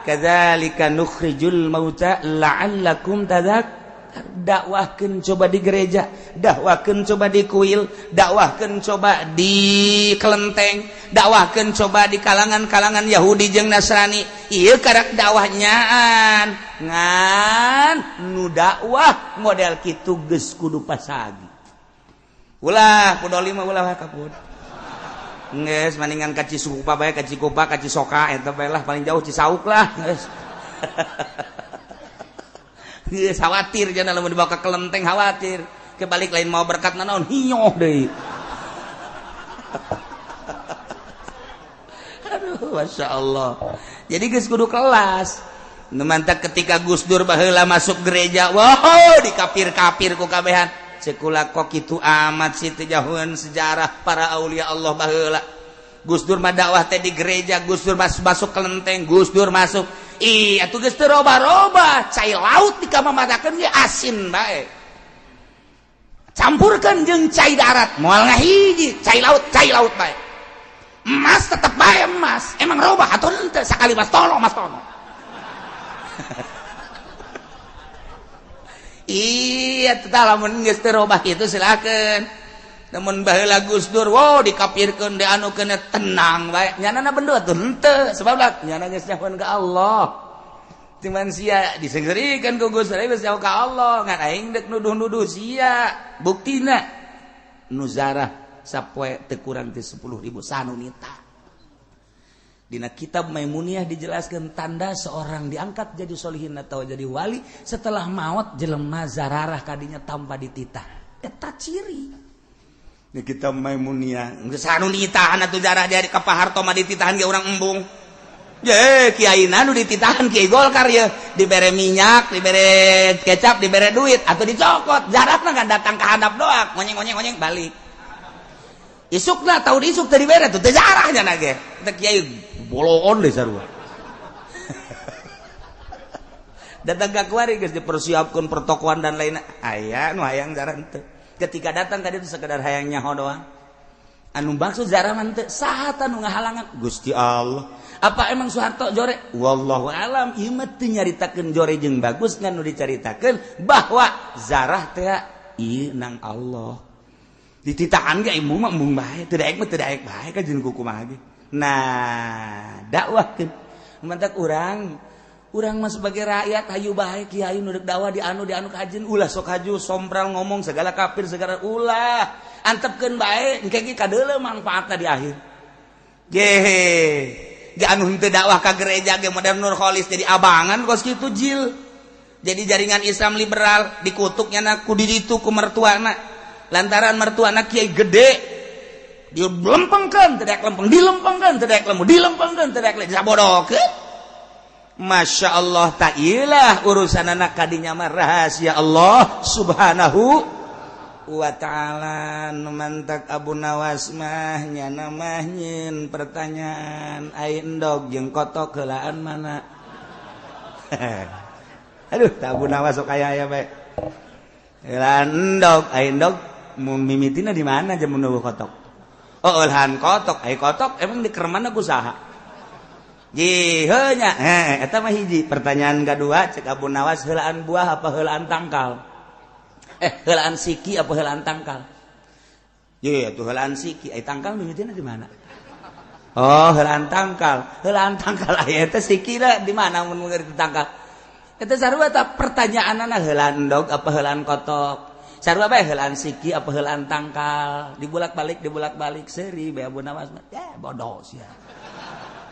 [SPEAKER 1] kadzalika nukhrijul mauta la'allakum tadzak. Dakwahkeun coba di gereja, dakwahkeun coba di kuil, dakwahkeun coba di kelenteng, dakwahkeun coba di kalangan-kalangan Yahudi jeung Nasrani. Ieu karak dakwahnyaan. Ngan nu dakwah model kitu geus kudu pasagi. Ulah kudoli mah, ulah kaput. Geus mendingan ka Cisukupa bae, ka Cikupa, ka Cisoka eta bae lah, paling jauh Cisauk lah geus. Geus khawatir jangan lamun dibawa ke kelenteng, khawatir. Kebalik lain mau berkat nanaon, hinyoh deui. Aduh, Masya Allah. Jadi geus kudu kelas. Nu mantak ketika Gus Dur baheula masuk gereja, wow, dikapir-kapir ku kabehan. Sekula kok kitu amat sih, teu jauhan sejarah para aulia Allah baheula. Gus Dur mah dakwah teh di gereja, Gus Dur masuk, masuk kelenteng, Gus Dur masuk. Ih, atuh geus teu roba-roba, cai laut dikamamatakeun ge asin bae. Campurkeun jeung cai darat, moal ngahiji, cai laut bae. Emas tetep bae emas, emang robah atuh henteu sakali mas tono, mas tono. Iya, tetap lamun geus teu robah kitu silakeun. Namun baheula Gus Dur, wow, dikapirkeun dianukeun tenang bae. Nyanana bendu atuh henteu, sebab lah nyana geus nyahoan ka Allah. Cuman sia disengserikeun ku Gus Dur geus nyaho ka Allah, ngan aing deuk nuduh-nuduh sia. Buktina nu zarah sapoe teu kurang ti 10.000 sanunita. Dina kitab Maimuniyah dijelaskan tanda seorang diangkat jadi solihin atau jadi wali setelah maut jelema zararah kadinya tanpa dititah. Eta ciri. Di kitab Maimuniyah geus sanunitahan atuh zarah dari ka Pak Harto mah dititahan ge urang embung. Ye, kiai nu dititahan kiai Golkar ye, dibere minyak, dibere kecap, dibere duit atau dicokot. Zarahna kan datang ke hadap doang, ngonyeng-ngonyeng balik. Isukna tahu isuk teu dibere tuh teu zarahnya na ge. Teu kiai boloon deh sarua. Datang ke kuari geus dipersiapkeun pertokoan dan lainnya. Aya nu hayang jarang teu. Ketika datang tadi itu sekedar hayang nyaho doang.
[SPEAKER 2] Anu maksud zarah mah teu saha nu ngahalangan Gusti Allah. Apa emang Soeharto jore? Wallahu alam, ieu mah teu nyaritakeun jore jeung bagus ngan nu dicaritakeun bahwa zarah teh ieu nang Allah. Dititahan ge embung mah embung bae, teu daek mah teu daek bae ka jeung kumaha ge. Nah, dakwahkeun. Mantak urang mah sebagai rakyat hayu bae kiai nu deuk dakwah di anu kajeun ulah sok haju sombral ngomong segala kafir segala ulah. Antepkeun bae engke ge kadeuleu manfaatna di akhir. Gehe. Ge anu henteu dakwah ka gereja ge modern Nur Kholis jadi abangan kos kitu jil. Jadi jaringan Islam liberal dikutuknya na ku diditu ku mertuana. Lantaran mertuana kiai gede dilempengkeun teu daek lempeng, dilempengkeun teu daek lempeng, dilempengkeun teu daek lempeng, sabodokeun. Masya Allah ta'ilah urusan anak kadinya mah rahasia Allah subhanahu wa ta'ala. Mantak Abu Nawas mah nyana mah nyeun pertanyaan ai endog jeung kotok heulaan mana. Aduh Abu Nawas sok aya aya bae heulaan endog ai endog mimitina di mana jeung mun kotok. Oh heulaan kotok ai kotok emang di kermana ku saha. Jiheunya eta mah hiji pertanyaan kedua cek Abu Nawas heulaan buah apa heulaan tangkal? Heulaan siki apa heulaan tangkal? Ye atuh heulaan siki ai tangkal mimitina di mana? Oh heulaan tangkal. Heulaan tangkal aya teh sikina di mana mun ngerti tangkal? Eta sarua ta pertanyaanana heulaan endog apa heulaan kotok? Sarua bae heulaan siki apa heulaan tangkal? Dibulak-balik seuri bae Abu Nawas mah. Ya bodoh sia.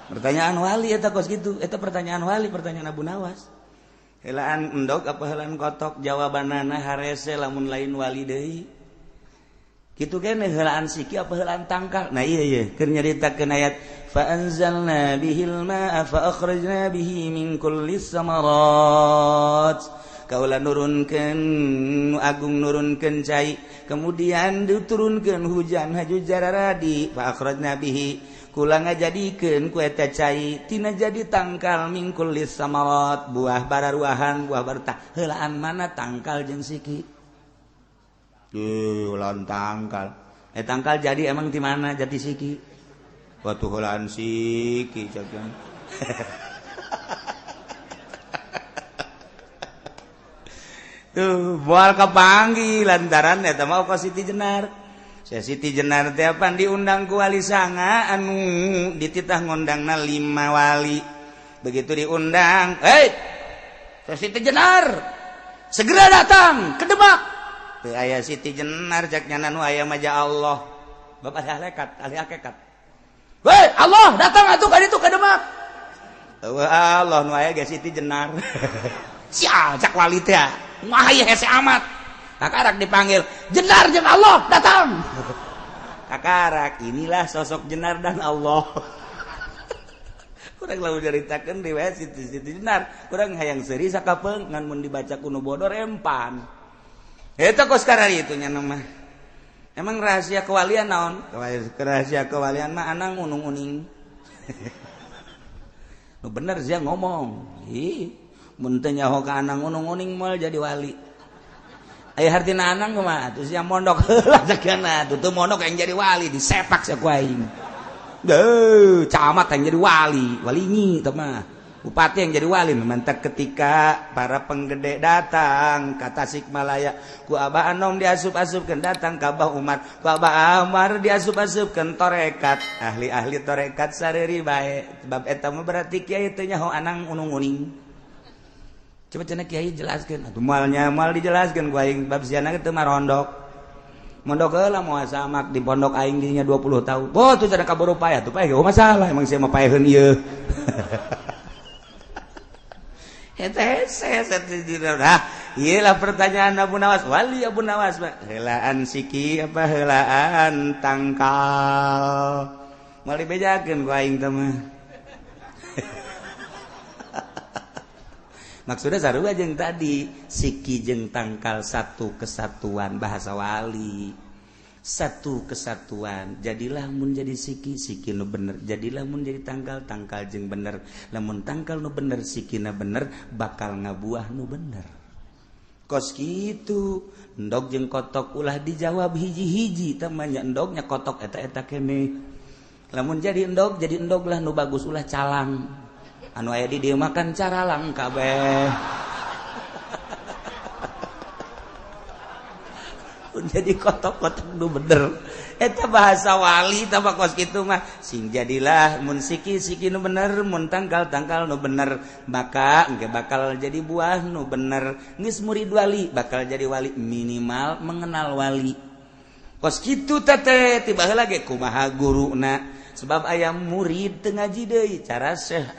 [SPEAKER 2] Pertanyaan wali eta kos gitu, eta pertanyaan wali, pertanyaan Abu Nawas. Heulaan endog apa heulaan kotok? Jawabanana harese lamun lain wali deui. Kitu keneh heulaan siki apa heulaan tangkal? Nah iya iya, keur nyaritakeun ayat fa anzalna bihil ma'a fa akhrajna bihi min kulli samarat. Kaula nurunkeun nu agung nurunkeun cai, kemudian diturunkeun hujan haju jararadi fa akhrajna bihi kula ngajadikeun ku eta cai tina jadi tangkal mingkul samarat buah bararuahan buah bartah. Heulaan mana tangkal jeung siki? Heulaan tangkal. Tangkal jadi emang di mana jadi siki? Watuh heulaan siki cagan. Tuh moal kapanggih lantaran eta mah ka Siti Jenar. Siti Jenar teh apan diundang ku wali sanga anu dititah ngondangna 5 wali. Begitu diundang, "Hei, Siti Jenar, segera datang ke Demak." Teu aya Siti Jenar cak nyana nu aya mah ja Allah. Bapak ahli ahli hakikat. "Hei, Allah datang atuh ka ditu ka Demak." Eueuh Allah nu aya ge Siti Jenar. Sial cak wali teh. Mah ieu hese amat. Kakarak dipanggil Jenar jeung Allah datang. Kakarak inilah sosok Jenar dan Allah. Kurang lamun nyaritakeun riwayat Siti Jenar, kurang hayang seuri sakapeung ngan mun dibaca ku nu bodor empan. Eta kos karari itu nya mah. Emang rahasia kewalian naon? Rahasia kewalian mah anang unung-uning. Nu bener sia ngomong. Ih, mun teu nyaho ka anang unung-uning moal jadi wali. Aya hartina anang kumaha atuh sia mondok heula sakana atuh teu mondok yang jadi wali disepak sia ku aing. Deuh, camat yang jadi wali, walinyi teh mah. Bupati yang jadi wali. Mantak ketika para penggede datang ka Tasikmalaya ku Abah Anom diasup-asupkeun datang ka Abah Umar, ku Abah Umar diasup-asupkeun torekat. Ahli-ahli torekat sareuri bae. Sebab eta mah berarti kiai teu nyaho anang unung-uning. Coba cenah kiai jelaskeun. Atuh moalnya moal dijelaskeun ku aing bab siana teu marondok. Mondok heula moal samak di pondok aing dinya 20 tahun. Oh tuh cenah kaburu payah tuh payah ge masalah emang sia mah paeheun ieu. Eta hese nah, iyalah pertanyaan Abu Nawas, wali Abu Nawas heulaan siki apa heulaan tangkal. Moal dibejakeun ku aing teh mah. Maksudnya sarua jeung tadi siki jeung tangkal satu kesatuan bahasa wali. Satu kesatuan. Jadilah mun jadi siki, siki nu bener. Jadilah mun jadi tangkal, tangkal jeung bener. Lamun tangkal nu bener, sikina bener, bakal ngabuah nu bener.
[SPEAKER 1] Kos kitu endog jeung kotok ulah dijawab hiji-hiji temannya endognya kotok eta-eta kene. Lamun jadi endog lah nu bagus ulah calang. Anu aya di dieu makan caralang kabeh. Jadi kotok-kotok nu bener. Eta bahasa wali tambah kos kitu mah. Sing jadilah mun siki-siki nu bener, mun tangkal-tangkal nu bener, maka engke bakal jadi buah nu bener. Geus murid wali bakal jadi wali, minimal mengenal wali. Kos kitu teh tiba heula ge kumaha guruna. Sebab aya murid teu ngaji deui cara Syekh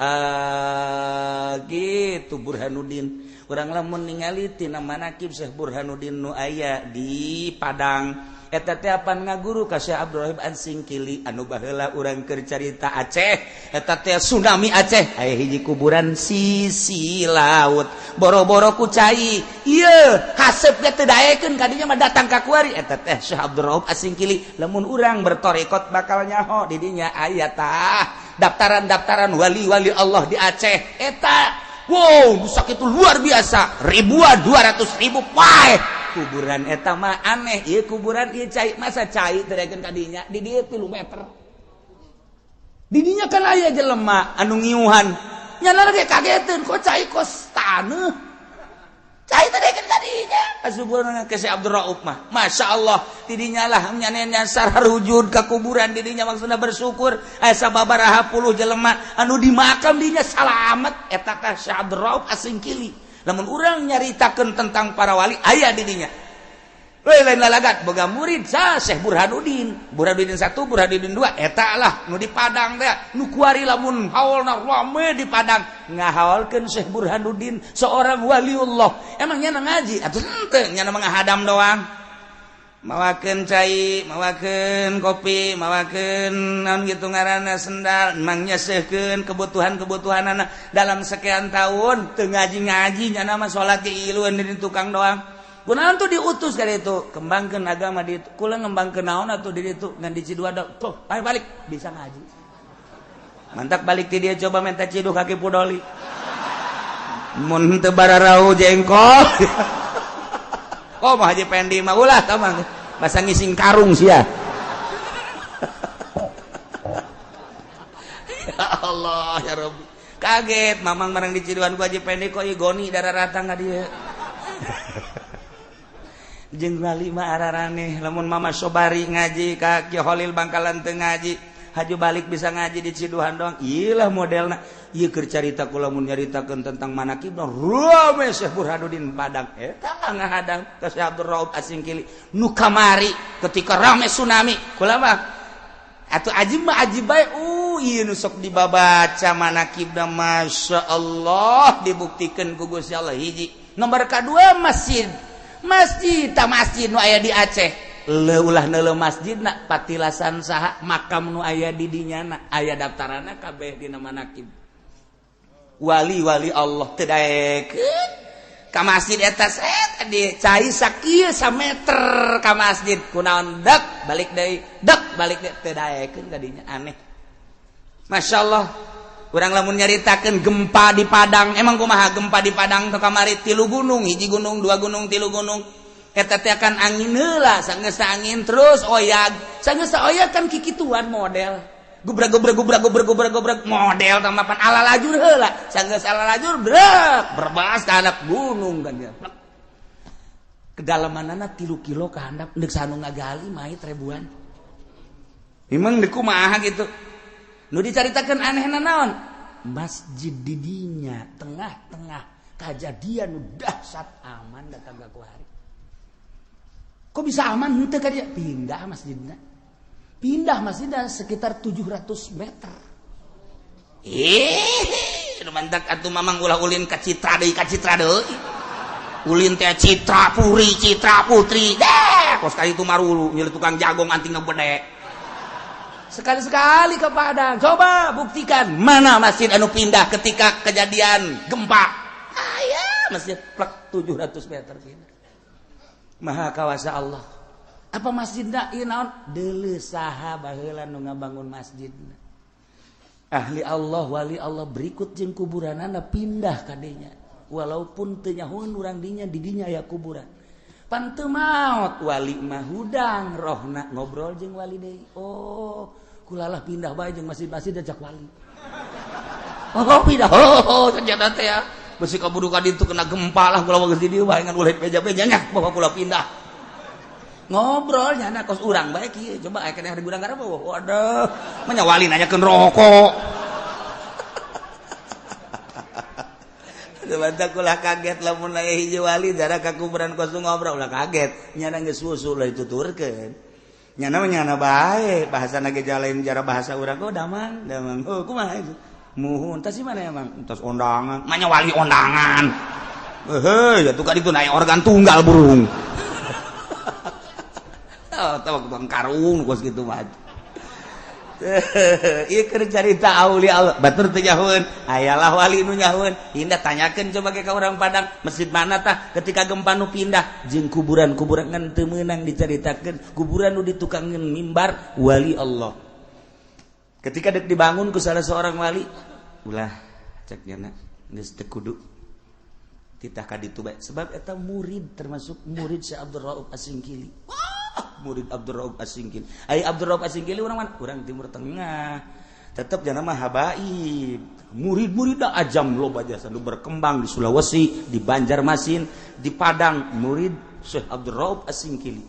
[SPEAKER 1] gitu Burhanuddin. Urang lamun ningali tina manakib Syekh Burhanuddin nu aya di Padang eta teh apan ngaguru ka Syekh Abdurrahim An-Singkili anu baheula urang keur carita Aceh eta teh tsunami Aceh aya hiji kuburan sisi laut boro-boro ku cai ieu haseup ge teu daekeun kadinya mah datang ka kuari eta teh Syekh Abdurrahim An-Singkili. Lamun urang bertorekot bakal nyaho di dinya aya tah daftaran-daftaran wali-wali Allah di Aceh eta. Wow, rusak itu luar biasa, ribuan, 200.000 paeh. Kuburan eta mah aneh, ieu kuburan ieu cai, masa cai teu daekeun ka dinya, di dieu 3 meter. Di dinya kan aya jelema anu ngiuhan. Nyana ge kageteun, kok cai kos taneuh. Cai teu daekeun ka dinya. Asuburna ke Syekh Abdul Rauf mah, Masya Allah, di dinya lah nyanenya sararujud ka kuburan di dinya maksudna bersyukur aya sababaraha puluh jelema anu di makam dinya salamet eta teh Syekh Abdul Rauf Asingkili. Lamun urang nyaritakeun tentang para wali aya di dinya. Lain lain lalagat boga murid sa Syekh Burhanuddin, Burhanuddin 1, Burhanuddin 2 eta lah nu di Padang teh nu kuari lamun haolna rame di Padang ngahaolkeun Syekh Burhanuddin seorang waliullah. Emang nya ngaji atuh henteu nya mah ngahadam doang. Mawakeun cai, mawakeun kopi, mawakeun naon kitu ngaranna sendal, emang nyesehkeun kebutuhan-kebutuhanana dalam sekian tahun teu ngaji-ngaji nya mah salat ge ilueun di tukang doang. Kunaon tuh diutus kali itu kembangkeun agama di itu kula ngembangkeun naon atuh di ditu ngan di Ciduada tuh ayo balik bisa ngaji mantap balik ti dia coba minta ciduh kaki pudoli mun teu bararau jengkol. Oh mah Haji Pendi mah ulah tah mah basa ngising karung sia. Ya Allah ya Rabbi kaget mamang barang di Ciduhan ku Haji Pendi kok ieu goni darah ratang ka dieu. Jeung wali mah araraneh lamun Mama Sobari ngaji ka Ki Holil Bangkalan teu ngaji haju balik bisa ngaji di Ciduhan doang. Iyalah modelna ieu keur carita kula mun nyaritakeun tentang manakib rame Syekh Burhanuddin Padang eta ngahadang ka Syekh Abdul Rauf Asingkili nu kamari ketika rame tsunami kula mah atuh ajib mah ajib bae ieu nu sok dibabaca manakibna Masya Allah dibuktikeun ku Gusti Allah hiji nomor kadua masjid masjid ta masjid nu aya di Aceh leulah neuleuh masjidna patilasan saha makam nu aya di dinyana aya daftaranna kabeh dina manakib wali-wali Allah teu daekeun ka masjid eta set di cai sakieu sameter ka masjid kunaon dek balik deui dek balik deui teu daekeun ka dinya aneh. Masya Allah urang lamun nyaritakeun gempa di Padang emang kumaha gempa di Padang teh kamari 3 gunung hiji gunung 2 gunung 3 gunung eta teh akan angin heula sanggeus angin terus oyag sanggeus oyag kan kikituan model gubrak gubrak gubrak gubrak gubrak gubrak model tamapan ala lajur heula sanggeus ala lajur brek berbas ka handap gunung kan ya kedalamanana 3 kilo ka handap deuk sanu ngagali mait ribuan emang deuk kumaha gitu. Nu dicaritakeun anehna naon? Masjid didinya tengah-tengah kajadian nu dahsyat aman datang ka kuari. Kok bisa aman henteu ka dieu? Pindah masjidna. Pindah masjidna sekitar 700 meter. Nu mantak atuh mamang ulah ulin ka Citra deui ka Citra deui. Ulin teh Citra Puri, Citra Putri. Deh, kos ka itu marulu nyeuleut tukang jagong anting ngebedek. Sekali-sekali ke Padang, coba buktikan mana masjid anu pindah ketika kejadian gempa. Aya masjid plek 700 meter pindah. Maha kawasa Allah. Apa masjidna ieu naon? Deuleu saha baheula nu ngabangun masjidna. Ahli Allah, wali Allah berikut jeung kuburanana pindah ka dinya.
[SPEAKER 2] Walaupun teu nyahoeun urang dinya di dinya aya kuburan. Pan teu maot wali mah hudang rohna ngobrol jeung wali deui. Oh, kulalah pindah bae jeung masjid-masjid ajak wali. Oh, pindah. Oh, ternyata teh ya. Besi kaburu ka ditu kena gempa lah kula geus di dieu bae ngan ulah beja-beja nya bawa kula pindah. Ngobrol nyana kos urang bae kieu coba aya keneh di gudang garap waduh mah nya wali nanyakeun rokok. Coba kula kaget lamun aya hiji wali darah ka kuburan kos ngobrol ulah kaget nyana geus susu lah dituturkeun. Nyana mah nyana bae bahasana ge lain jara bahasa urang oh damang damang oh kumaha itu muhun tas mana emang tas ondangan mah nya wali ondangan. Heuh ya tuh ka ditu naik organ tunggal burung. Oh, tahu bang karung kos gitu mah. Ieu keur carita aulia Allah, batur teu nyahoeun, ayalah wali nu nyahoeun. Indah tanyakeun coba ke ka urang Padang, masjid mana tah ketika gempa nu pindah jeung kuburan-kuburan ngan teu meunang dicaritakeun, kuburan nu ditukangeun mimbar wali Allah. Ketika dek dibangun ku salah seorang wali, ulah cek nyana geus teu kudu titah ka ditu bae sebab eta murid termasuk murid Syekh Abdul Rauf As-Singkili. Murid Abdul Rauf As-Singkili. Ai Abdul Rauf As-Singkili urang mana? Urang Timur Tengah. Tetep jangan mah habaib. Murid-murid dah ajam loba jasa nu berkembang di Sulawesi, di Banjarmasin, di Padang, murid Syekh Abdul Rauf As-Singkili.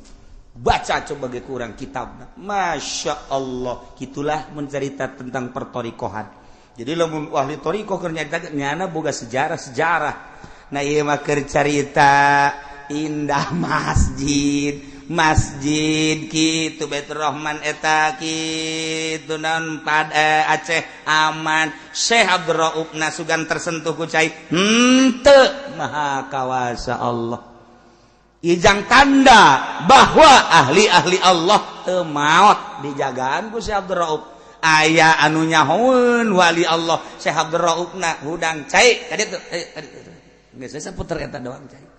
[SPEAKER 2] Baca coba ge kurang kitabna. Masya Allah, kitulah mencerita tentang pertorikohan. Jadi lamun ahli torikoh keur nyarita nyana boga sejarah-sejarah. Nah ieu mah keur carita indah masjid. Masjid kitu Baitur Rahman eta kitu naon pad Aceh aman Syekh Abdul Rauf nasugan tersentuh ku cai henteu maha kawasa Allah ijang tanda bahwa ahli-ahli Allah teu maot dijagaan ku Syekh Abdul Rauf aya anu nyahoeun wali Allah Syekh Abdul Rauf na hudang cai ka ditu geus saputer eta doang cai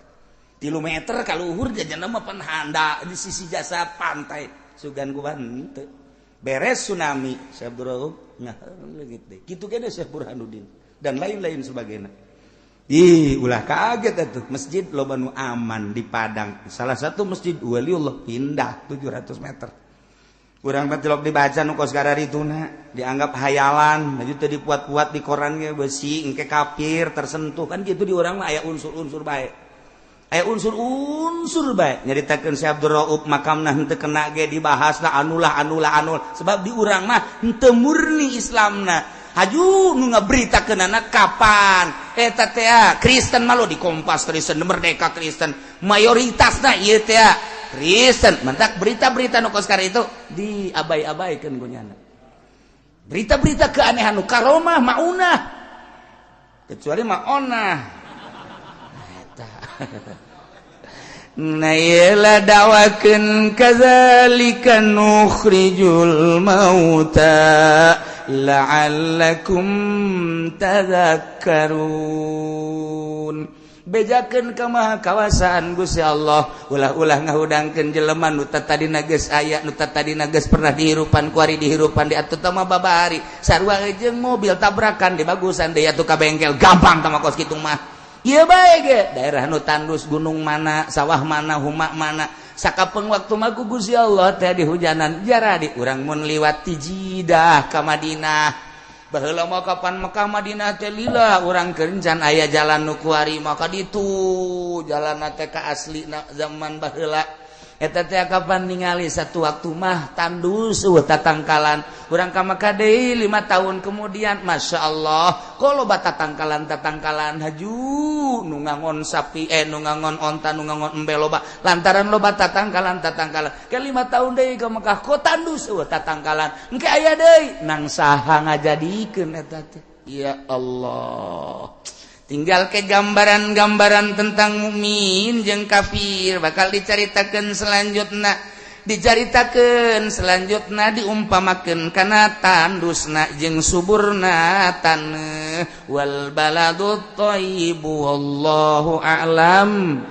[SPEAKER 2] 3 meter kaluhur jajan mah panhanda di sisi jasa pantai sugan ku henteu beres tsunami Syekh Abdul Rauf nah leungit deui kitu keneh Syekh Burhanuddin dan lain-lain sebagainya. Ih ulah kaget atuh masjid loba nu aman di Padang salah satu masjid waliullah pindah 700 meter urang mah tilok dibaca nu kos gararituna dianggap hayalan maju teu dipuat-puat di koran ge besi engke kafir tersentuh kan kitu di urang mah aya unsur-unsur bae aya unsur-unsur bae nyaritakeun Syekh Abdul Rauf makamna henteu kena ge dibahasna anulah anulah anul sebab di urang mah henteu murni Islamna haju nu ngaberitakeunana kapan eta teh Kristen mah lo di Kompas Kristen Merdeka Kristen mayoritasna ieu teh Kristen mentak berita-berita nu kos itu diabai-abaikeun ku nyana berita-berita keanehan nu karomah maunah kecuali maonah eta. Nah iyalah dawakeun kadzalika nukhrijul mauta la'allakum tadhakkarun. Bejakeun ka maha kawasaan Gusti Allah ulah-ulah ngahudangkeun jelema nu tadina geus aya nu tadina geus pernah dihirupan kuari dihirupan di atuh mah babari sarua jeung mobil tabrakan dibagusan deui atuh ka bengkel gampang tah mah kos kitu mah. Ieu bae ge daerah nu tandus gunung mana sawah mana huma mana sakapeng waktu mah ku Gusti Allah teh dihujanan jara di urang mun liwat ti Jidah ka Madinah baheula mah kapan Mekah Madinah teh lila urang kencan aya jalan nu kuari maka ditu jalanna teh ka aslina zaman baheula eta teh kapan ningali satu waktu mah tandus eueuh tatangkalan urang ka Mekah deui 5 tahun kemudian Masya Allah kok loba tatangkalan haju nu ngangon sapi nu ngangon onta nu ngangon embe loba lantaran loba tatangkalan ke 5 tahun deui ka Mekah kok tandus eueuh tatangkalan engke aya deui nang saha ngajadikeun eta teh ya Allah. Tinggal ke gambaran-gambaran tentang mukmin jeung kafir bakal dicaritakeun selanjutna dicaritakeun selanjutna diumpamakeun kana tandusna jeung suburna taneuh wal baladut thayyibu wallahu a'lam.